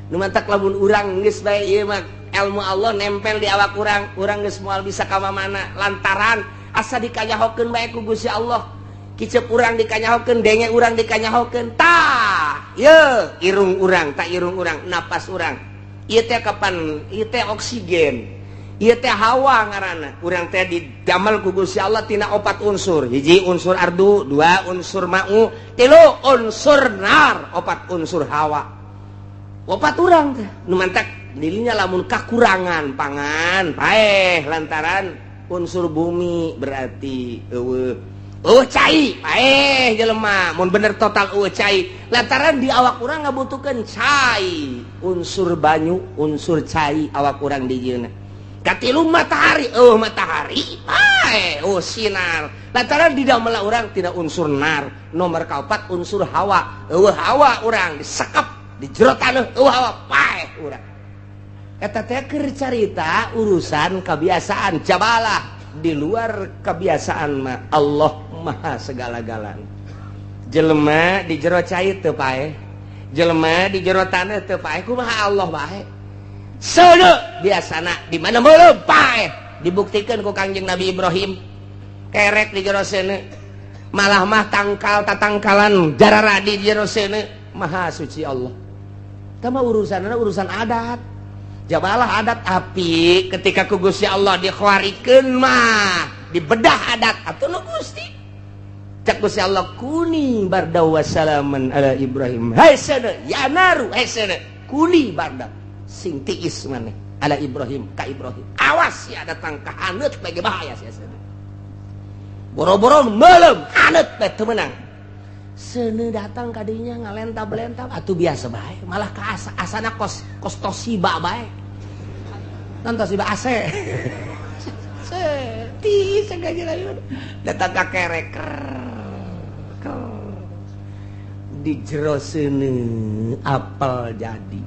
nu mantak lamun urang geus bae ieu mah ilmu Allah nempel di awak urang, urang geus moal bisa ka mana lantaran asa dikanyahokeun bae ku Gusti Allah. Kicep urang dikanyahokeun, denge urang dikanyahokeun. Tah, ye irung urang, tah irung urang, napas urang. Ieu teh kapan? Ieu teh oksigen. Ieu teh hawa ngaranna. Urang teh didamel ku Gusti Allah tina opat unsur. Hiji unsur ardu, dua unsur ma'u, tilu unsur nar, opat unsur hawa. Opat urang teh nu mantak dirinya lamun kakurangan pangan paeh lantaran unsur bumi berarti eueuh eueuh cai paeh jelema mun bener total eueuh cai lantaran di awak urang ngabutuhkeun cai unsur banyu unsur cai awak urang dijieunna katilu matahari eueuh matahari paeh eueuh sinar lantaran di damel urang tidak unsur nar nomor kaopat unsur hawa eueuh hawa urang disekep di jero taneuh eueuh hawa paeh urang eta teh keur carita urusan kebiasaan jabalah di luar kebiasaan mah Allah maha segala-galana jelema di jero cai teu paeh jelema di jero taneuh teu paeh kumaha Allah bae seuneu biasana di mana meuleum paeh dibuktikan ku Kangjeng Nabi Ibrahim kerek di jero seuneu malah mah tangkal tatangkalan jararadi di jero seuneu maha suci Allah. Tama urusanna urusan adat. Jabalah adat api ketika ku Gusti Allah dikhawarikeun mah dibedah adat atuh nu Gusti. Cak Gusti Allah kuni barda wa salaman ala Ibrahim. Hai seuneu ya naru hai seuneu kuni barda sing tiis maneh ala Ibrahim ka Ibrahim. Awas ya datang ka haneut bae bahaya sia seuneu. Boro-boro meuleum haneut bae teu meunang. Seuneu datang kadinya ngalentab-lentab atuh biasa bae malah ka asa asana kos kos Toshiba bae non Toshiba AC ti sengaja datang ka kerek di jero seuneu apel jadi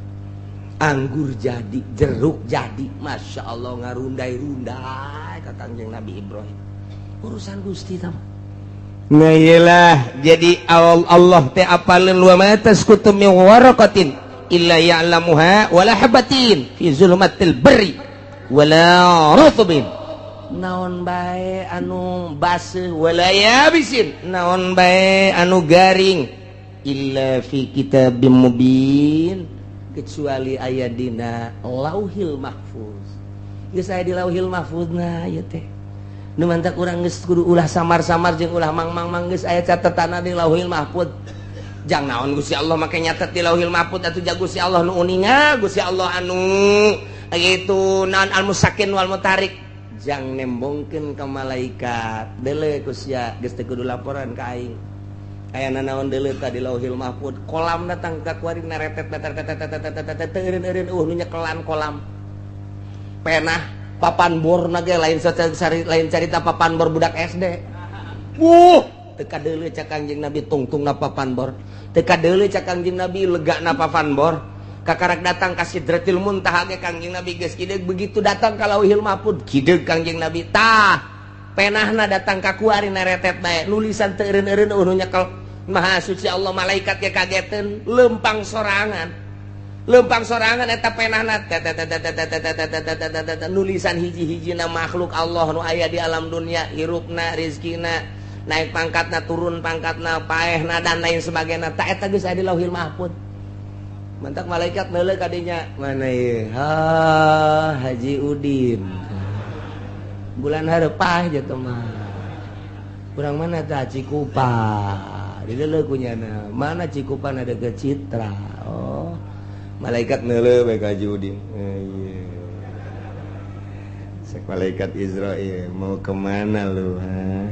anggur jadi jeruk jadi Masya Allah ngarundai-rundai ka Kangjeng Nabi Ibrahim urusan Gusti tah. Nah iyalah jadi Allah teh apaleun wa ma tasqutu min waraqatin illa ya'lamuha wala habatin fi zulumatil barri wala rutbin naon bae anu baseuh wala yabisin naon bae anu garing illa fi kitabim mubin kecuali aya dina Lauhil Mahfuz. Geus aya di Lauhil Mahfuz na ieu teh nu mantak urang geus kudu ulah samar-samar jeung ulah mang-mang-mang geus aya catetanna di Lauhil Mahfuz. Jang naon Gusti Allah make nyatet di Lauhil Mahfuz atuh ja Gusti Allah nu uninga Gusti Allah anu itu naon al-musakin wal mutarik Jang nembongkeun ka malaikat deuleu ku sia geus teu kudu laporan ka aing. Aya nanaon deuleu tadi Lauhil Mahfud kolam datang ka kuari naretet teu eureun-eureun eueuh nu nyekelan kolam. Penah papan bor na ge lain lain carita papan bor budak SD. Wuh, teu kadeuleu cak Kangjeng Nabi tungtungna papan bor. Teu kadeuleu cak Kangjeng Nabi legana papan bor. Kakarak datang ka Sidratil Muntaha ge Kangjeng Nabi geus kideug, begitu datang ka Lauhil Mahfud kideug Kangjeng Nabi. Tah, penahna datang ka kuari naretet bae nulisan teu eureun-eureun eueuh nu nyekel. Maha suci Allah, malaikat ge kageteun lempang sorangan. Lempang sorangan eta penahna nulisan hiji-hijina makhluk Allah nu aya di alam dunia, hirupna, rizkina, naik pangkatna, turun pangkatna, paehna dan lain sebagainya. Ta eta geus aya di Lauhil Mahfud. Mantak malaikat neuleuh ka dinya, mana ieu? Ha, Haji Udin. Bulan hareup jatuh mah. Kurang mana tah Cikupa. Dideuleuh ku nyana. Mana Cikupa na deukeut Citra. Oh. Malaikat neuleuh bae ka Haji Udin. Ieu. Sek malaikat Israil, mau kemana lu? Ha?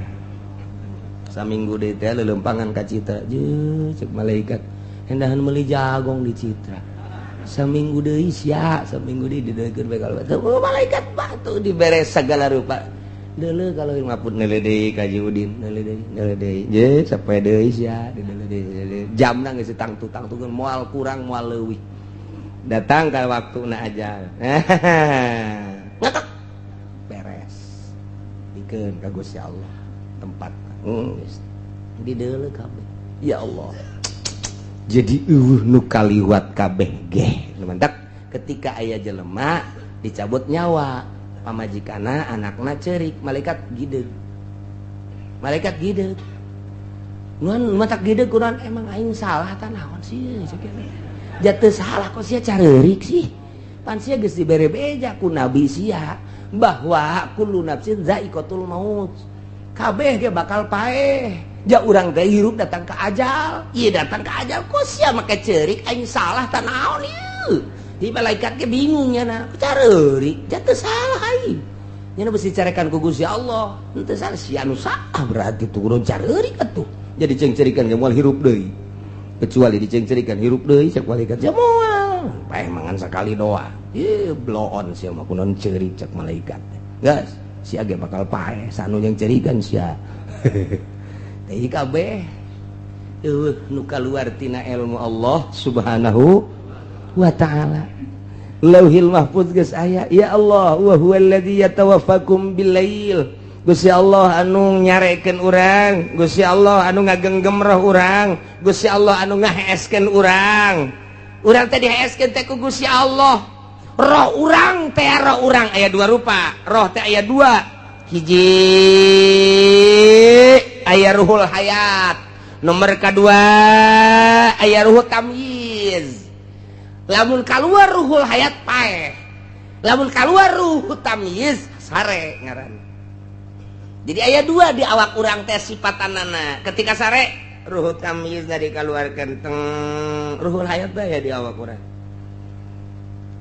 Saminggu deui teh leuleumpangan ka Citra. Jeung cek malaikat hendahan meuli jagong di Citra. Saminggu deui sia, saminggu deui dideuleukeun bae kalau teu malaikat batu dibere segala rupa. Deuleuh kalau maput neuleuh deui ka Haji Udin, neuleuh deui, neuleuh deui. Je sapoe deui sia, dideuleuh deui. Jamna geus tangtu-tangtukeun moal kurang moal leuwih. Datang ka waktuna ajal. Ngetok. Beres. Dikeun ka Gusti Allah tempat. Geus. Dideuleuh kabeh. Ya Allah. Jadi eueuh nu kaliwat kabeh geh. Mantak ketika aya jelema dicabut nyawa, pamajikana anakna ceurik, malaikat gideug. Malaikat gideug. Nuan matak gideug kunaon emang aing salah tah naon sih cek jatuh salah kok sia careurik sih. Pan sia geus dibere beja ku nabi sia bahwa kullu nafsin zaiqatul maut. Kabeh ge bakal paeh. Ja urang teh hirup datang ke ajal. Ieu datang ke ajal kok sia make ceurik aing salah tah naon ieu. Di malaikat ge bingung nya careurik jatuh salah aing. Nya besi carekan ku Gusti Allah. Henteu salah sia nu salah berarti turun careurik atuh. Jadi cengcerikan ge moal hirup deui. Kecuali dicengcerikan hirup deui cek malaikat sia moal. Paeh mangan sakali doa. Ieu bloon sia mah kunaon ceurik cek malaikat. Geus sia ge bakal paeh sanu yang cerikan sia. Teh kabeh eueuh nu kaluar tina ilmu Allah Subhanahu wa ta'ala. Lauhil Mahfuz geus aya, ya Allah wa huwallazi yatawaffakum billail. Gusti Allah anu nyarekeun urang, Gusti Allah anu ngagenggem roh urang, Gusti Allah anu ngaheeskeun urang. Urang teh diheeskeun teh ku Gusti Allah. Roh urang teh roh urang aya dua rupa, roh teh aya dua. Hiji aya ruhul hayat, nomor kedua aya ruhul tamyiz. Lamun keluar ruhul hayat paeh, lamun keluar ruhul tamyiz sare ngaran. Jadi aya dua di awak urang teh sifatanana. Ketika sare ruhul tamyiz dari keluarkan teng ruhul hayat bae di awak urang.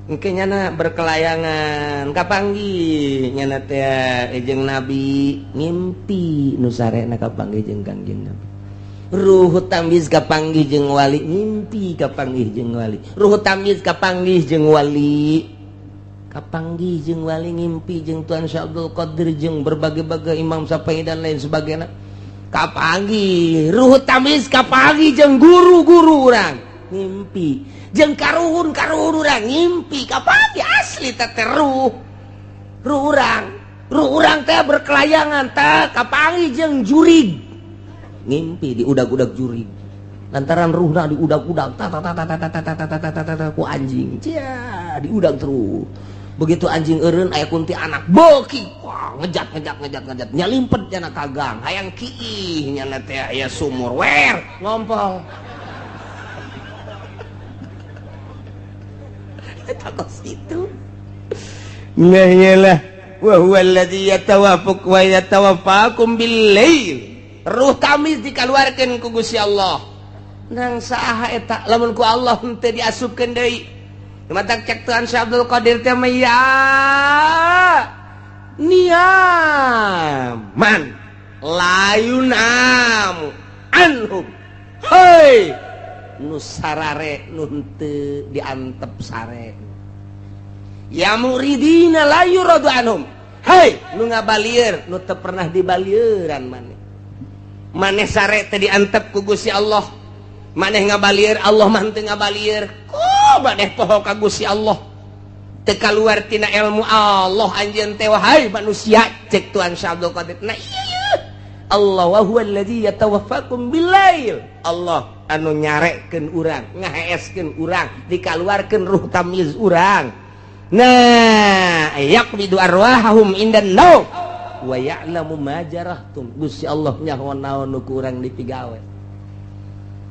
Engke nyana berkelayangan kapanggih nyana teh jeung nabi ngimpi nu sarena kapanggih jeung Kangjeng Nabi. Ruh tamyiz kapanggih jeung wali ngimpi kapanggih jeung wali. Ruh tamyiz kapanggih jeung wali. Kapanggih jeung wali ngimpi jeung Tuan Syekh Abdul Qadir jeung berbagai-bagai Imam Syafi'i dan lain sebagainya. Kapanggih ruh tamyiz kapanggih jeung guru-guru urang ngimpi. Jeung karuhun-karuhun urang ngimpi kapanggih asli teh ruh. Ruh urang, ruh urang teh berkelayangan teh kapanggih jeung jurig. Ngimpi diudag-udag jurig. Lantaran ruhna diudag-udag ta ta ta ta ta ta ta ta ta ta ta ku anjing. Cia, diudag terus. Begitu anjing eureun aya kunti anak beuki, wah ngejat ngejat ngejat ngejat nyalimpet jana ka gang, hayang kiih nyana teh aya sumur wer ngompol. Eta kos itu. Nah iyalah wa huwa alladzi yatawaffaq wa yatawaffakum bil lail. Ruh tamyiz dikaluarkeun ku Gusti Allah. Nang saha eta lamun ku Allah henteu diasupkeun deui. Matak cek Tuhan Syekh Abdul Qadir teh mah ya niat Layunam anhum. Hei, nu sarare nu henteu diantep sare. Ya muridina la yuradu anhum. Hei, nu ngabalieur nu teu pernah dibalieuran maneh. Maneh sare teu diantep ku Gusti Allah. Maneh ngabalieur Allah mah henteu ngabalieur. Ku maneh poho ka Gusti Allah. Teu kaluar tina ilmu Allah anjeun teh wahai manusia, cek Tuhan Syekh Abdul Qadir. Nah iya, Allah wa huwa allazi yatawaffakum billail. Allah anu nyarekeun urang, ngaheeskeun urang, dikaluarkeun ruh tamyiz urang. Nah, yaqbidu arwahahum indan naum wa ya'lamu ma jarahtum. Gusti Allah nyaho naon nu ku urang dipigawe.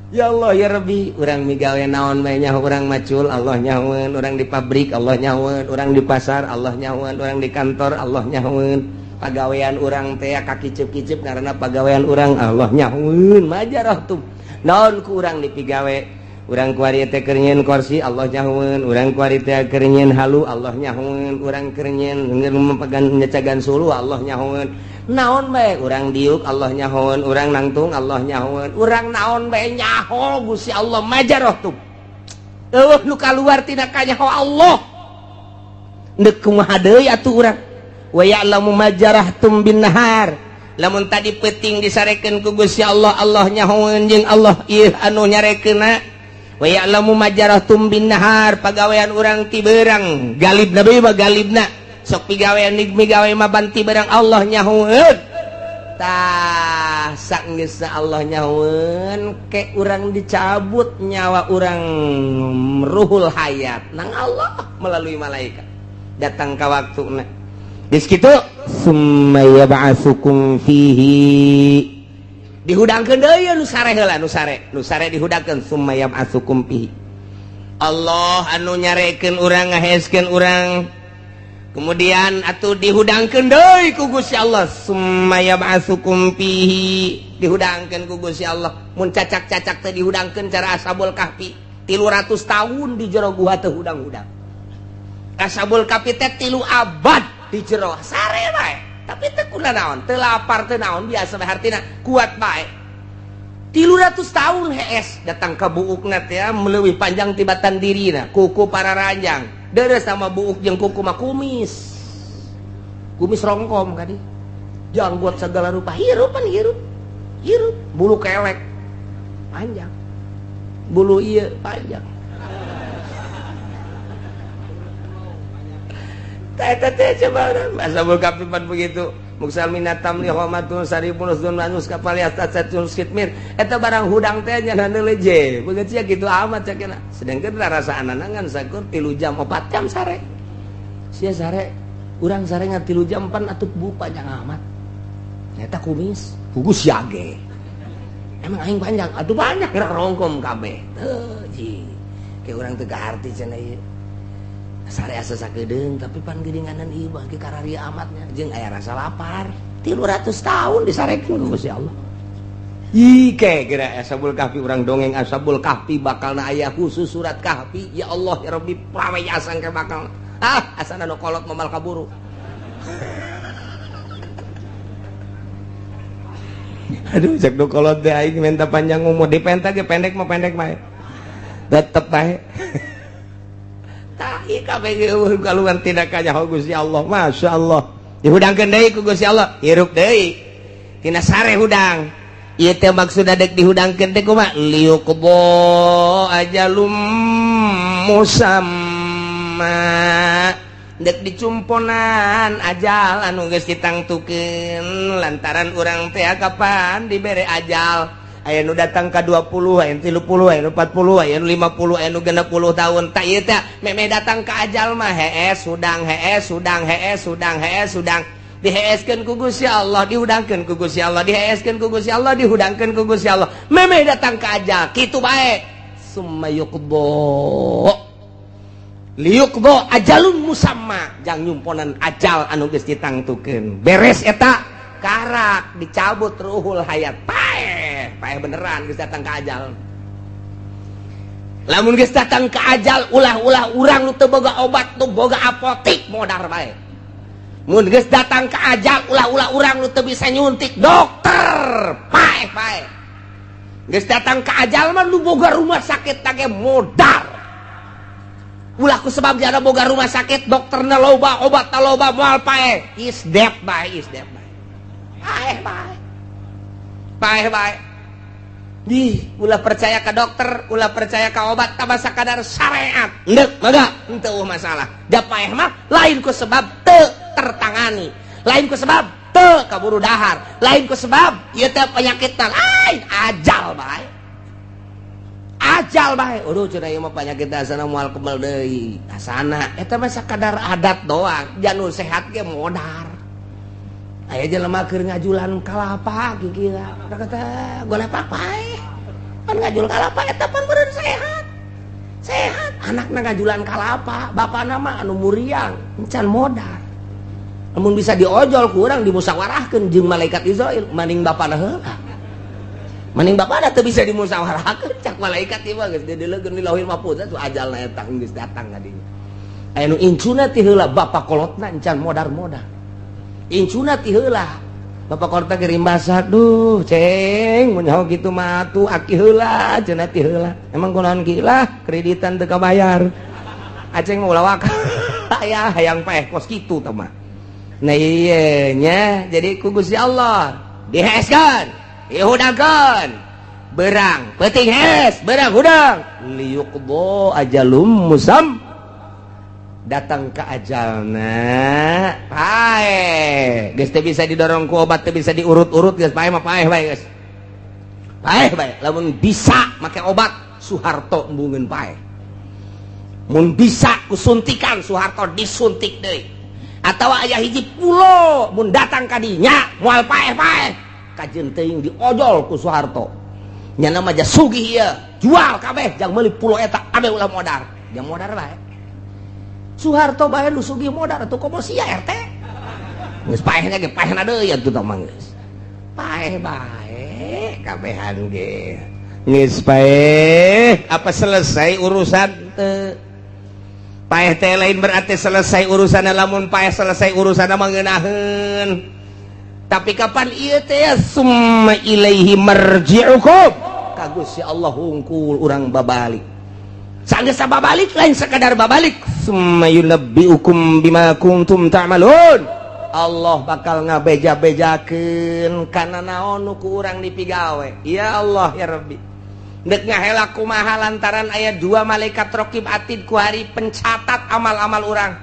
Ya Allah ya Rabbi, urang migawe naon bae nyaho, urang macul Allah nyahoeun, urang di pabrik Allah nyahoeun, urang di pasar Allah nyahoeun, urang di kantor Allah nyahoeun. Pagawean urang teh kakiceup-kiceup karena pagawean urang Allah nyahoeun majarahtum. Naon ku urang dipigawe? Urang kuari teh keur nyieun kursi Allah nyahoeun, urang kuari teh keur nyieun halu Allah nyahoeun, urang keur nyieun memegan nyecagan suluh Allah nyahoeun. Naon bae urang diuk Allah nyahoeun, urang nangtung Allah nyahoeun, urang naon bae nyaho Gusti Allah majarahtum. Eueuh nu kaluar tina kanyaho Allah. Deuk kumaha deui atuh urang? Wa ya'lamu ma jarahtum bin nahar. Lamun tadi peuting disarekeun ku Gusti Allah, Allah nyahoeun jeung Allah ieu anu nyarekeunna. Wa ya'lamu ma jarahtum bin nahar, pagawean urang ti beurang, galibna bae mah galibna. Sok pigawean migawe mah banti beurang Allah nyahoeun. Tah saenggeusna Allah nyahoeun ke urang dicabut nyawa urang ruhul hayat nang Allah melalui malaikat. Datang ka waktuna. Geus kitu summa yab'atsukum fihi. Dihudangkeun deui nu sare heula, nu sare, nu sare dihudangkeun summa yab'atsukum fihi. Allah anu nyarekeun urang, ngaheeskeun urang. Kemudian atuh dihudangkeun deui ku Gusti Allah summa yab'atsukum fihi. Dihudangkeun ku Gusti Allah. Mun cacak-cacak teh dihudangkeun cara Ashabul Kahfi 300 tahun di jero gua teh hudang-hudang. Ashabul Kahfi teh 3 abad di jero sare bae. Tapi teu kuna naon, teu lapar teu naon, biasa bae, hartina kuat bae. 300 tahun hees datang ka buukna teh meleuwih panjang tibatan dirina, kuku para ranjang. Deres sama buuk jeung kuku mah kumis. Kumis rongkom kadi. Janggot segala rupa, hirup pan hirup. Hirup, bulu kelek panjang. Bulu ieu panjang. Teh teh coba Ashabul Kahfi pan begitu. Muksal minatam li homatun saribun usdun manus kapal yastatun skitmir. Eta barang hudang teh nya leje. Begitu ya gitu amat cakena. Sedangkan rasa anangan sakur 3 jam 4 jam sare. Sia sare, urang sare ngan 3 jam pan atuh bu panjang amat. Eta kumis, hugus yage. Emang aing panjang, atuh banyak gerak rongkom kabeh. Teu ji. Ke urang teu garti cenah ieu. Sare asa sakedeung tapi pan geuninganan ieu mah ge kararia amatnya jeung aya rasa lapar. 300 tahun disarekeun ku Gusti Allah. Ih ke geura Ashabul Kahfi urang dongeng Ashabul Kahfi bakalna aya khusus surat Kahfi. Ya Allah ya Rabbi prawe asang ke bakal. Ah asana nu kolot moal kaburu. Aduh cek nu kolot teh aing minta panjang umur dipenta ge pendek mah pendek mah. Tetep bae. Tai kabeh eueuh kaluar tidak kanyaho Gusti Allah. Masya Allah. Dihudangkeun deui ku Gusti Allah, hirup deui. Tina sare hudang. Ieu teh maksudna deuk dihudangkeun teh kumaha? Liyuqdo ajalum musamma. Deuk dicumponan ajal anu geus ditangtukeun lantaran urang teh kapan dibere ajal. Aya nu datang ka 20, aya nu 30, aya nu 40, aya nu 50, aya nu 60 tahun. Tak ieu teh memeh datang ka ajal mah hees hudang hees hudang hees hudang hees hudang. Diheeskeun ku Gusti Allah, dihudangkeun ku Gusti Allah, diheeskeun ku Gusti Allah, dihudangkeun ku Gusti Allah. Memeh datang ka ajal kitu bae. Summa yuqdo. Liyuqdo ajalun musamma, jang nyumponan ajal anu geus ditangtukeun. Beres eta karak dicabut ruhul hayat. Paeh, paeh beneran geus datang ka ajal. Lamun geus datang ka ajal ulah-ulah urang nu teu boga obat, nu boga apotik modar bae. Mun geus datang ka ajal ulah-ulah urang nu teu bisa nyuntik dokter dokter paeh paeh. Geus datang ke ajal mah nu boga rumah sakit tage modar. Ulah ku sebab jana boga rumah sakit, dokterna loba, obat loba, moal paeh. Is dead bae, is dead bae. Paeh bae. Paeh bae. Di ulah percaya ke dokter, ulah percaya ke obat, tambah sakadar syariat. Ndek, mangga, henteu masalah. Da paeh mah lain ku sebab teu tertangani. Lain ku sebab teu kaburu dahar, lain ku sebab ieu teh penyakit lain, ajal bae. Ajal bae. Aduh, cenah ieu mah penyakit asana moal kebal deui. Asana eta mah sakadar adat doang, janur sehat ge modar. Aya jelema keur ngajulan kalapa kikira. Kata golepak paeh. Pan ngajul kalapa eta pan meureun sehat. Sehat, anakna ngajulan kalapa, bapana mah anu muriang, encan modar. Lamun bisa diojol ku urang dimusyawarahkeun jeung malaikat Izrail, maning bapana heula. Maning bapana teu bisa dimusyawarahkeun cak malaikat ieu mah geus dideleukeun di Lauhil Mahfuz atuh ajalna eta geus datang ka dinya. Aya nu incuna ti heula bapa kolotna encan modar-modar. Incuna ti heula bapak kolotna ge rimbasa, duh ceng mun nyaho kitu mah atuh aki heula cenah ti heula. Emang kunaon ki lah kreditan teu kabayar. Aceng mah ulah waka. Aya hayang paeh kos kitu tah mah. Nah iya nya, jadi ku Gusti Allah diheskeun, dihudangkeun. Berang peuting hes, berang hudang. Liyuqdo ajalum musam, datang ke ajalna paeh. Geus teu bisa didorong ku obat, teu bisa diurut-urut, geus paeh mah paeh bae geus. Paeh bae. Lamun bisa make obat, Soeharto embungeun paeh. Mun bisa ku suntikan, Soeharto disuntik deui. Atau aya hiji pulo mun datang ka dinya moal paeh-paeh, kajeun teuing diojol ku Soeharto. Nya mah sugih ieu, jual kabeh jang meuli pulo eta, kabeh ulah modar, jang modar bae. Soeharto bae nu sugih modar atuh, komo sia RT geus paehna ge paehna deui atuh tah mah geus paeh bae kabehan ge geus paeh. Apa selesai urusan teu? Paeh teh lain berarti selesai urusan. Lamun paeh selesai urusan mah ngeunaheun, tapi kapan ieu teh? Summa ilaihi marji'ukum, ka Gusti Allah hungkul urang babalik. Sanggeus babalik, lain sekadar babalik, summa yunabbiukum bima kuntum ta'malun. Allah bakal ngabeja-bejakeun kana naon nu ku urang dipigawe. Ya Allah ya Rabbi, dek ngahela kumaha lantaran aya dua malaikat rokib atid ku hari pencatat amal-amal urang.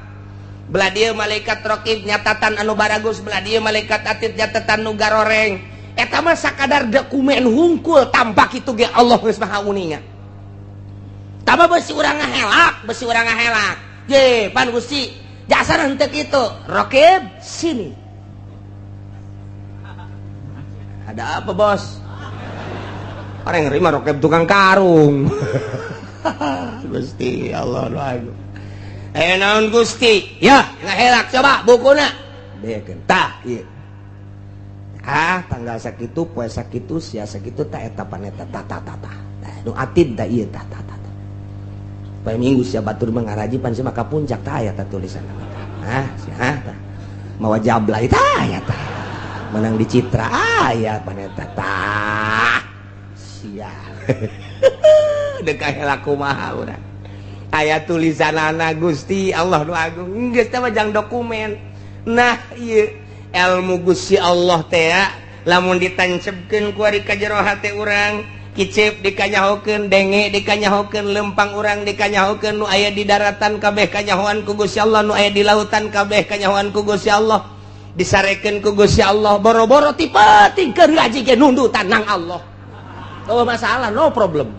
Belah dieu malaikat rokib nyatatan anu baragus, belah dieu malaikat atid nyatatan nu garoreng. Eta mah sakadar dokumen hungkul, tampak itu ge Allah geus maha uninga. Tama besi urang ngahelak, besi urang ngahelak. Je, pan Gusti, jasa henteu kitu. Rokib sini. Ada apa, Bos? Orang yang nerima rokib tukang karung. Gusti Allah nu agung. Eh naon Gusti? Ya, ngahelak coba bukuna. Bekeun. Tah, ieu. Ah, tanggal sakitu, poe sakitu, sia sakitu, tah eta paneta tah tah tah tah. Nu atid tah ieu tah tah tah. Poe Minggu sia batur mengaraji pan sia maka puncak tah aya tah tulisan tah. Ah, sia tah. Mawa jablay tah aya tah. Menang di Citra aya paneta tah. Sia. Deuk kahela kumaha urang. Aya tulisanana Gusti Allah nu agung. Geus teh mah jang dokumen. Nah, ieu ilmu Gusti Allah teh lamun ditancepkeun ku ari ka jero hate urang, kicep dikanyahokeun, denge dikanyahokeun, lempang urang dikanyahokeun, nu aya di daratan kabeh kanyahoan ku Gusti Allah, nu aya di lautan kabeh kanyahoan ku Gusti Allah, disarekeun ku Gusti Allah. Boro-boro ti peuting keur ngaji ge nundutan nang Allah. Oh masalah, no problem.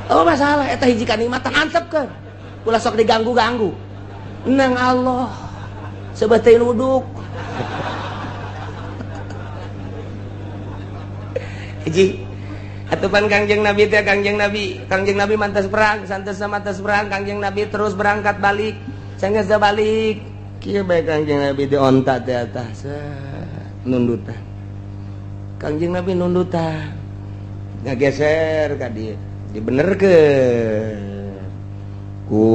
Oh masalah, eta hiji kanikmatan, antepkeun. Ulah sok diganggu-ganggu. Nang Allah sebagai nuduk. Hiji atupan Kangjeng Nabi teh, Kangjeng Nabi, Kangjeng Nabi mantas perang, santos mantas perang, Kangjeng Nabi terus berangkat balik. Sanggeus balik, kieu bae Kangjeng Nabi di onta teh atas nundutan. Kangjeng Nabi nundutan. Ngageser ka dieu, dibenerkeun ku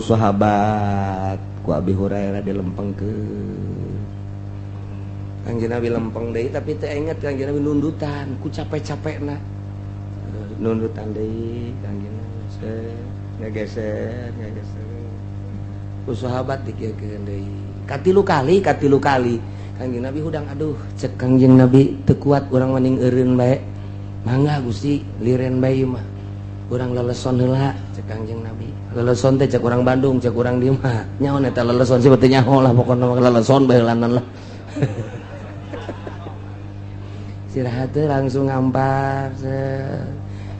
sahabat, ku Abi Hurairah dilempengkeun. Kangjeng Nabi lempeng deui tapi teu inget Kangjeng Nabi nundutan ku capek-capekna. Nundutan deui Kangjeng Nabi ngageser ngageser. Ku sahabat dikieukeun deui. Katilu kali Kangjeng Nabi hudang aduh cek Kangjeng Nabi teu kuat urang mending eureun bae. Mangga Gusti liren bae mah. Urang leleson heula cek Kangjeng Nabi. Leleson teh cek urang Bandung, cek urang dieu mah. Nyaho eta leleson sih teu nyaho lah pokona mah leleson bae heulanan lah. Istirahat teh langsung ngampar.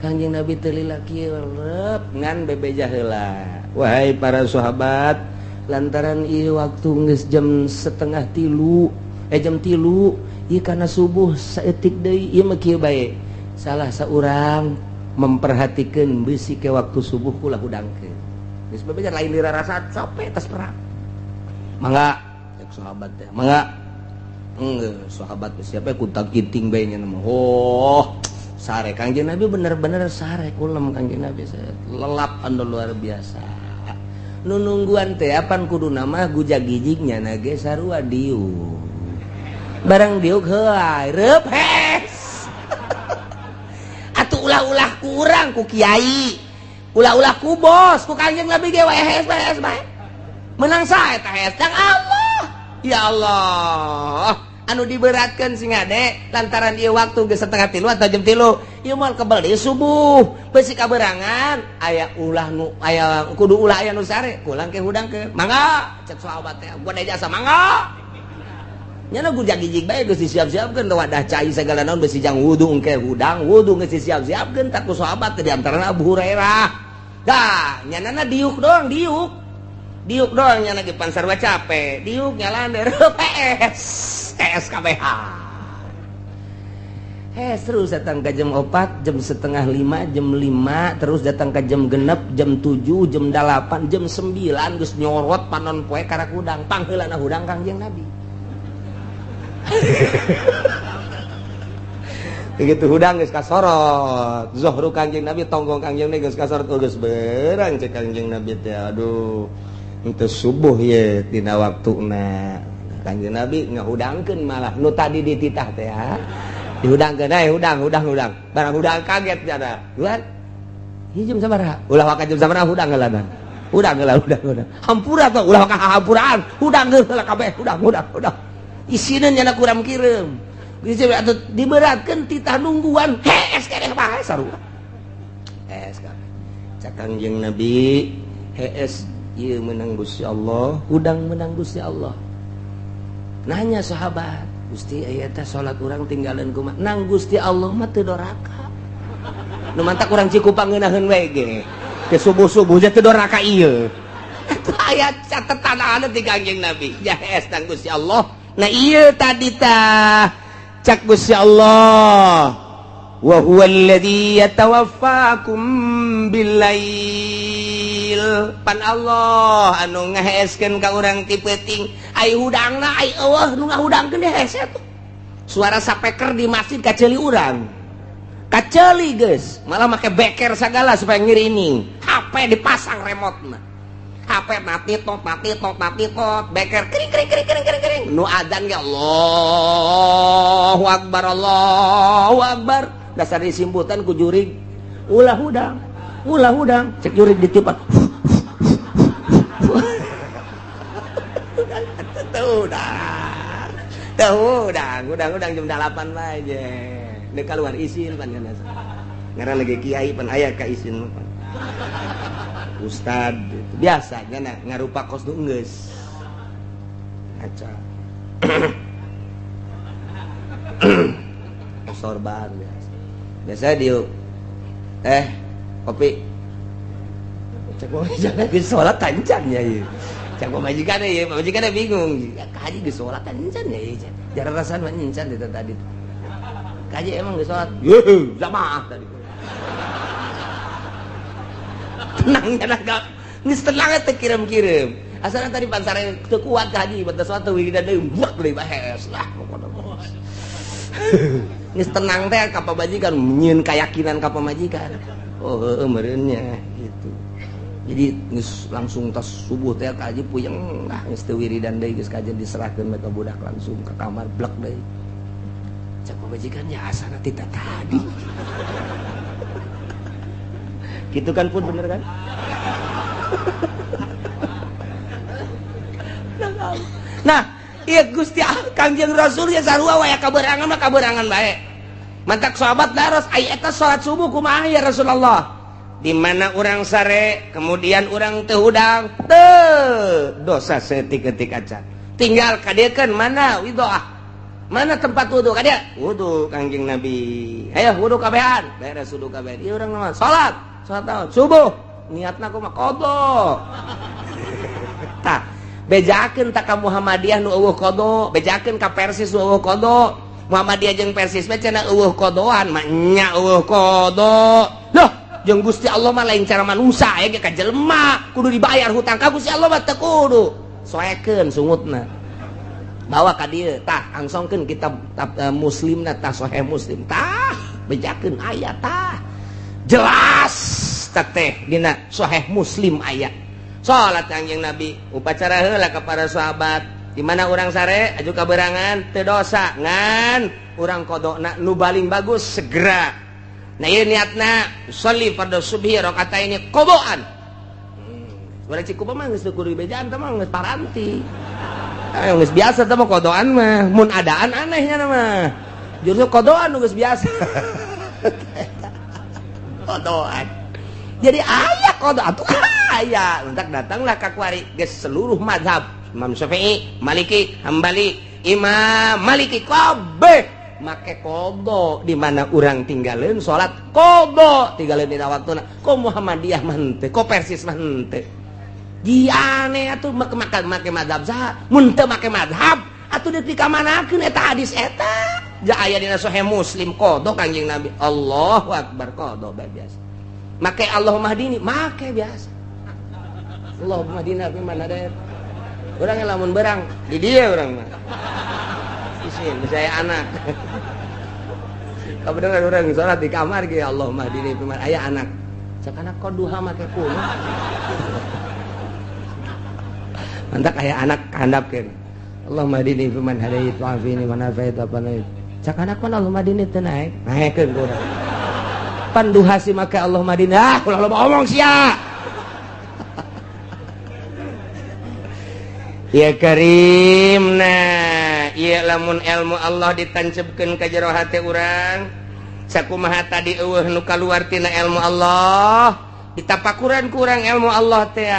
Kangjeng Nabi teu lila kieu rep ngan bebeja heula. Wahai para sahabat, lantaran ieu waktu geus jam 2:30, jam 3, ieu kana subuh saeutik deui ieu mah kieu bae. Salah saurang memperhatikan besi ke waktu subuh kula hudangkeun. Geus bebeja lain dirarasa capek tas perang. Mangga cek sahabat teh, mangga. Enggeus sahabat siapa kuntang kinting bae nya mah. Oh, sare Kangjeng Nabi bener-bener sare kulem Kangjeng Nabi lelap anu luar biasa. Nu nungguan teh apan kuduna mah gujag-gijig nyana ge sarua diuk. Barang diuk heuay reup hes. Atuh ulah-ulah ku urang ku kiai. Ulah-ulah ku bos, ku Kangjeng Nabi ge wae hes bae hes bae. Menang sae eta hes kang Allah. Ya Allah, anu diberatkan sing ade lantaran ieu waktu geus 2:30 atau jam 3. Ieu moal kebel deui subuh. Beusi kaberangan aya ulah nu aya kudu ulah aya nu sare, kulang ke hudang ke. Mangga cek sahabat teh, gua jasa mangga. Nyana gujag-gijig bae geus disiap-siapkeun wadah cai sagala naon beusi jang wudu engke hudang, wudu geus disiap-siapkeun tak ku sahabat teh di antarana Abu Hurairah. Dah, nyanana diuk doang, diuk. Diuk doang nyana ge pan sarua capek, diuk nyalander PS, SKBH. Hes terus datang ke jam 4, jam 4:30, jam 5, terus datang ke jam 6, jam 7, jam 8, jam 9 geus nyorot panon poe karak hudang, pangheulana hudang Kangjeng Nabi. Begitu hudang geus kasorot, zuhru Kangjeng Nabi tonggong Kangjeng Nabi geus kasorot geus berang cek Kangjeng Nabi teh aduh. Untuk subuh ye tina waktuna Kangjeng Nabi ngahudangkeun malah nu tadi dititah teh ya. Dihudangkeun eh hudang hudang hudang. Barang hudang kaget jana. Luar. Ieu jam sabaraha? Ulah waka jam sabaraha hudang heula. Hudang heula hudang hudang. Hampura tuh ulah waka hampuraan. Hudang heula kabeh hudang hudang hudang. Isina nyana kuram kireum. Geus atuh diberatkeun titah nungguan hees keneh bae sarua. Hees kabeh. Cak Kangjeng Nabi hees ieu menang Gusti Allah, hudang menang Gusti Allah. Nanya sahabat, Gusti aya teh salat urang tinggalan kumaha? Nang Gusti Allah mah teu doraka. Nu mantak urang Cikupang ngeunaheun we ge. Ke subuh-subuh teh teu doraka ieu. Eta aya catetan anu ti Kangjeng Nabi. Ya hees nang Gusti Allah. Nah ieu tadi tah cak Gusti Allah. Wa huwa alladzi yatawaffakum billail. Pan Allah anu ngaheeskeun ka urang ti peuting ai hudangna ai eueuh nu ngahudangkeun hese tuh. Suara sapeker di masjid kaceuli urang. Kaceuli geus, malah make beker sagala supaya ngirining. HP dipasang remote-na. HP mati tot mati tot mati tot beker kering kering kering kering kering kering. Nu adzan ge Allahu akbar Allahu akbar. Dasar disimputan ku jurig ulah hudang cek jurig ditipan. Tuh hudang hudang jam 8 bae je. Deuk keluar isin pan ngaran lagi kiai pan aya ka isin pan. Ustad biasa nya ngarupa kos nu geus. Ngaca. Sorban biasa. Biasa diuk. Kopi. Cek majikan geus salat tancan ya ieu. Cek pamajikan ieu, pamajikan bingung. Kaji geus salat tancan ya ieu. Jarang rasaan mah encan eta tadi. Kaji emang geus salat. Yeuh, jamaah tadi. Tenang nya gak. Geus tenang teh kirim-kirim. Asalna tadi pansare teu kuat ka haji, batas salat teu wiridan deui, buak deui bahes lah pokona. Geus tenang teh ka pamajikan, nyieun keyakinan ka pamajikan. Oh, heueuh meureun nya gitu. Jadi geus langsung tas subuh teh kaji puyeng lah geus teu wiridan deui geus kajian diserahkeun ka budak langsung ke kamar blek deui. Cek pamajikan ya asana ti tadi. Gitu kan pun bener kan? Nah, iya Gusti Kangjeng Rasul ya sarua wae kaberangan mah kaberangan bae. Mantak sahabat daros ai eta salat subuh kumaha ya Rasulullah? Di mana orang sare kemudian orang teu hudang teu dosa seetik-etik acan. Tinggal kadiekeun mana widoah, mana tempat wudu kadia wudu Kangjeng Nabi. Ayo wudu kabehan, beres wudu kabehan. Ieu urang mah salat, salat naon? Subuh. Niatna kumaha? Qada. Tah, bejakeun tak ka Muhammadiyah nu eueuh qada, bejakeun ka Persis nu eueuh qada. Muhammadiyah jeung Persis mah cenah eueuh qadoan, mah nya eueuh qada. Loh, jeung Gusti Allah mah lain cara manusia ya ka jelema kudu dibayar hutang ka Gusti Allah mah teu kudu. Soekeun sungutna. Bawa ka dieu tah angsongkeun kitab Muslimna tah Sahih Muslim tah bejakeun aya tah. Jelas tah teh dina Sahih Muslim aya. Salat Kangjeng Nabi upacara heula ka para sahabat di mana urang sare aju kaberangan teu dosa ngan urang qadona nu baling bagus segera. Nah ieu niatna sholli fardhu subhi rakaataini qadaan. Berarti kumaha mah geus kudu dibejaan teh mah geus paranti. Geus biasa teh mah qadaan mah, mun adaan anehnya mah. Justru qadaan nu geus biasa. Qadaan. Jadi aya qada atuh aya. Entak datanglah ka kuari geus seluruh mazhab Imam Syafi'i, Maliki, Hambali, Imam Maliki kabeh make qada di mana urang tinggalin salat qada tinggalin dina waktuna. Kok Muhammadiyah mah henteu, kok Persis mah henteu. Ji aneh atuh make make mazhab saha? Mun teu make mazhab atuh dipikamanakeun eta hadis eta. Ja aya dina Sahih Muslim qada Kangjeng Nabi. Allahu akbar qada bae biasa. Make Allahumma hdini make biasa. Allahumma hdina fi man hadait. Urang lamun berang di dieu urang mah. Isin saya anak. Kabeneran urang salat di kamar ge Allahumma hdini fi man aya anak. Cak anak kok duha make kuno. Mantak aya anak handapkeun. Allahumma hdini fi man hadait wa afini man afait apa naik. Cak anak mah Allahumma hdini teu naek. Naekeun ku urang. Pan duha si make Allahumma hdini. Ah, ulah loba omong sia. Ya Karim nah ieu lamun ilmu Allah ditancepkeun ka jero hate urang sakumaha tadi eueuh nu kaluar tina ilmu Allah ditapakuran kurang ilmu Allah teh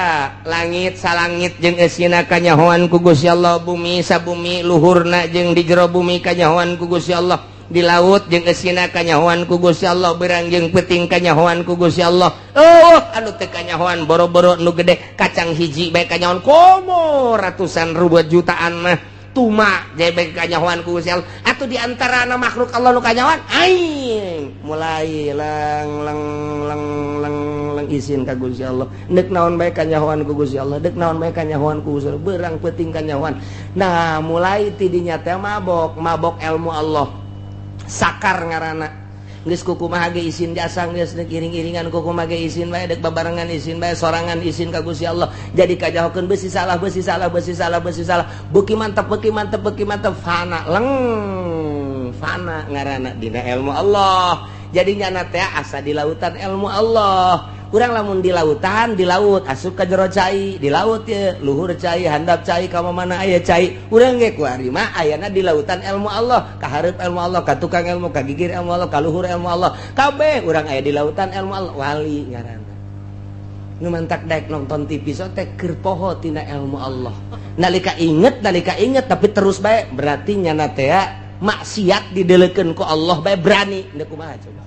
langit salangit jeung eusina kanyahoan ku Gusti Allah, bumi sabumi luhurna jeung di jero bumi kanyahoan ku Gusti Allah, di laut jeung eusina kanyahoan ku Gusti Allah, berang jeung peuting kanyahoan ku Gusti Allah. Oh anu teu kanyahoan boro-boro nu gede kacang hiji bae kanyahoan komo ratusan ribu jutaan mah tuma bae kanyahoan ku Gusti Allah. Atuh di antara makhluk Allah nu kanyahoan aing mulai leng leng leng leng leng isin ka Gusti Allah. Deuk naon bae kanyahoan ku Gusti Allah, deuk naon bae kanyahoan ku Gusti Allah, berang peuting kanyahoan. Nah mulai tidinya teh mabok mabok ilmu Allah. Sakar ngaranna geus kukumaha ge isin jasa geus deuk iring-iringan kukumaha ge isin bae deuk babarengan isin bae sorangan isin ka Gusti Allah. Jadi kajahokeun beusi salah beusi salah beusi salah beusi salah beuki mantep beuki mantep beuki mantep fana leng fana ngaranna dina ilmu Allah. Jadi nyana teh asa di lautan ilmu Allah. Urang lamun di lautan di laut asup ka jero cai di laut ye luhur cai handap cai ka mana aya cai urang ge kuari mah ayana di lautan ilmu Allah, ka hareup ilmu Allah, ka tukang ilmu, ka gigir ilmu Allah, ka luhur ilmu Allah, kabeh urang aya di lautan ilmu Allah. Wali ngaranna nu mantak daek nonton TV so teh keur poho tina ilmu Allah. Nalika inget tapi terus bae berarti nyana teh maksiat didelekeun ku Allah bae berani deuk kumaha coba.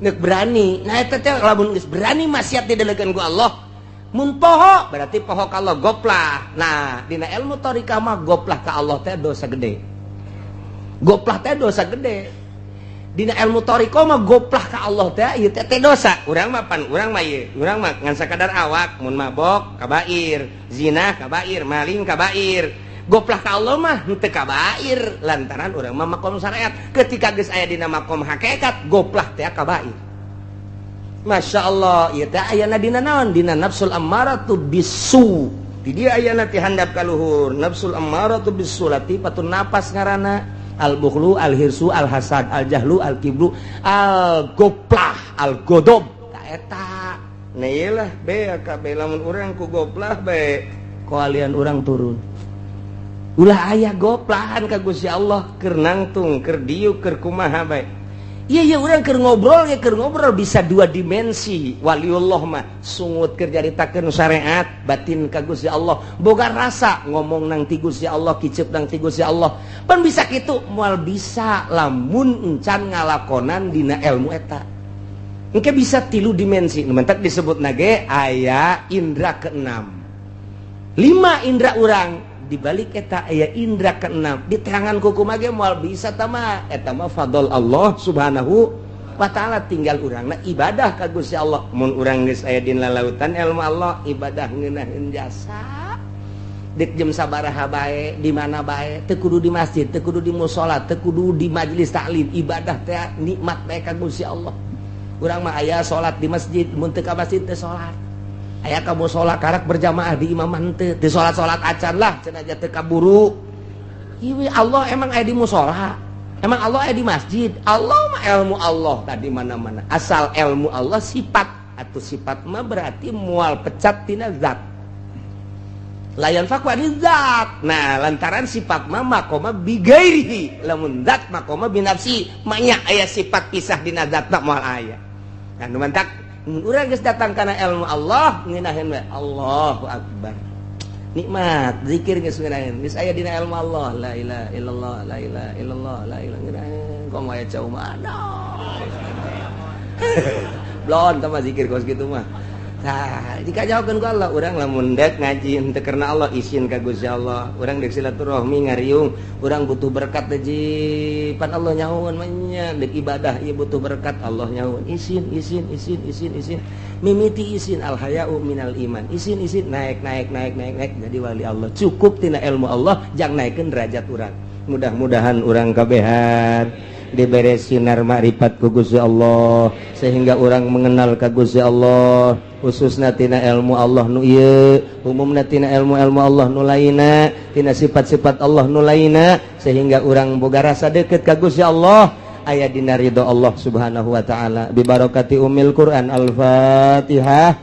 Nek berani, nah eta teh lamun geus berani maksiat didelekeun ku Allah, mun poho berarti poho ka Allah goplah. Nah, dina ilmu thariqah mah goplah ka Allah teh dosa gede. Goplah teh dosa gede. Dina ilmu thariqah mah goplah ka Allah teh ieu teh dosa. Urang mah pan urang mah ieu, urang mah ngan sakadar awak mun mabok kabair, zina kabair, maling kabair. Goplah ka Allah mah henteu kabair lantaran urang mah makom syariat. Ketika geus aya dina makom hakikat goplah teh kabair. Masya Allah, ieu teh ayana dina naon? Dina nafsul ammaratu bisu. Di dia ayana ti handap ka luhur. Nafsul ammaratu bisu latifatun napas ngaranna. Al bukhlu, al hirsu, al hasad, al jahlu, al kibru, al goplah, al godob. Ta eta. Nah iyalah be kabeh lamun urang ku goplah bae koalian urang turun. Ulah aya goplahan ka Gusti Allah keur nangtung, keur diuk, keur kumaha bae. Iya iya, urang keur ngobrol ya, keur ngobrol bisa dua dimensi. Waliullah mah sungut keur nyaritakeun syariat, batin ka Gusti Allah. Boga rasa ngomong nang ti Gusti Allah, kicep nang ti Gusti Allah. Pan bisa kitu, moal bisa lamun encan ngalakonan dina ilmu eta. Engke bisa tilu dimensi. Nu mentak disebut nage aya indra keenam. Lima indra urang, dibalik eta aya indra keenam. Diteangan kuku mage moal bisa tama, eta mah fadl Allah Subhanahu wa Ta'ala, tinggal urang nah ibadah ka Gusti Allah. Mun urang geus aya dina lautan ilmu Allah, ibadah ngeunaheun jasa, dek jam sabaraha bae, di mana bae, teu kudu di masjid, teu kudu di musala, teu kudu di majelis taklim, ibadah teh nikmat bae ka Gusti Allah. Urang mah aya salat di masjid, mun teu ka masjid teu salat. Aya ka musala karak berjamaah di imaman teu, teu salat-salat acan lah cenah teu kaburu. Ieu Allah emang aya di musala, emang Allah aya di masjid? Allah mah ilmu Allah tadi mana-mana. Asal ilmu Allah sifat atau sifat mah berarti mual pecat tina zat, layan fakwa di zat. Nah, lantaran sifat mah makoma bigairihi, lamun zat makoma binafsi, maknya aya sifat pisah dina zat mah moal aya. Nah, nu mantak urang geus datang kana ilmu Allah, ngeunaheun we Allahu akbar, nikmat zikir geus ngeunaheun, geus aya dina ilmu Allah, la ilaha illallah, la ilaha illallah, la ilaha, ngeunaheun komo aya cau mah blon tah zikir kos kitu mah. Nah, jika jawabkan ku Allah, urang lamun dek ngaji henteu karena Allah, isin ka Gusti Allah. Urang dek silaturahmi ngariung, urang butuh berkat teh pan Allah nyahoan mah nya, dek ibadah ieu butuh berkat, Allah nyahoan. Isin, isin, isin, isin, isin. Mimiti isin, al haya'u minal iman. Isin, isin, naik, naik, naik, naik, naik jadi wali Allah. Cukup tina ilmu Allah jang naikeun derajat urang. Mudah-mudahan urang kabehan dibere sinar makrifat ku Gusti Allah sehingga orang mengenal ka Gusti Allah, khususna tina ilmu Allah nu ieu, umumna tina ilmu-ilmu Allah nu lainna, tina sifat-sifat Allah nu lainna, sehingga orang boga rasa deket ka Gusti Allah, aya dina ridho Allah Subhanahu wa Ta'ala, bi barakati umil Quran. Al-Fatihah.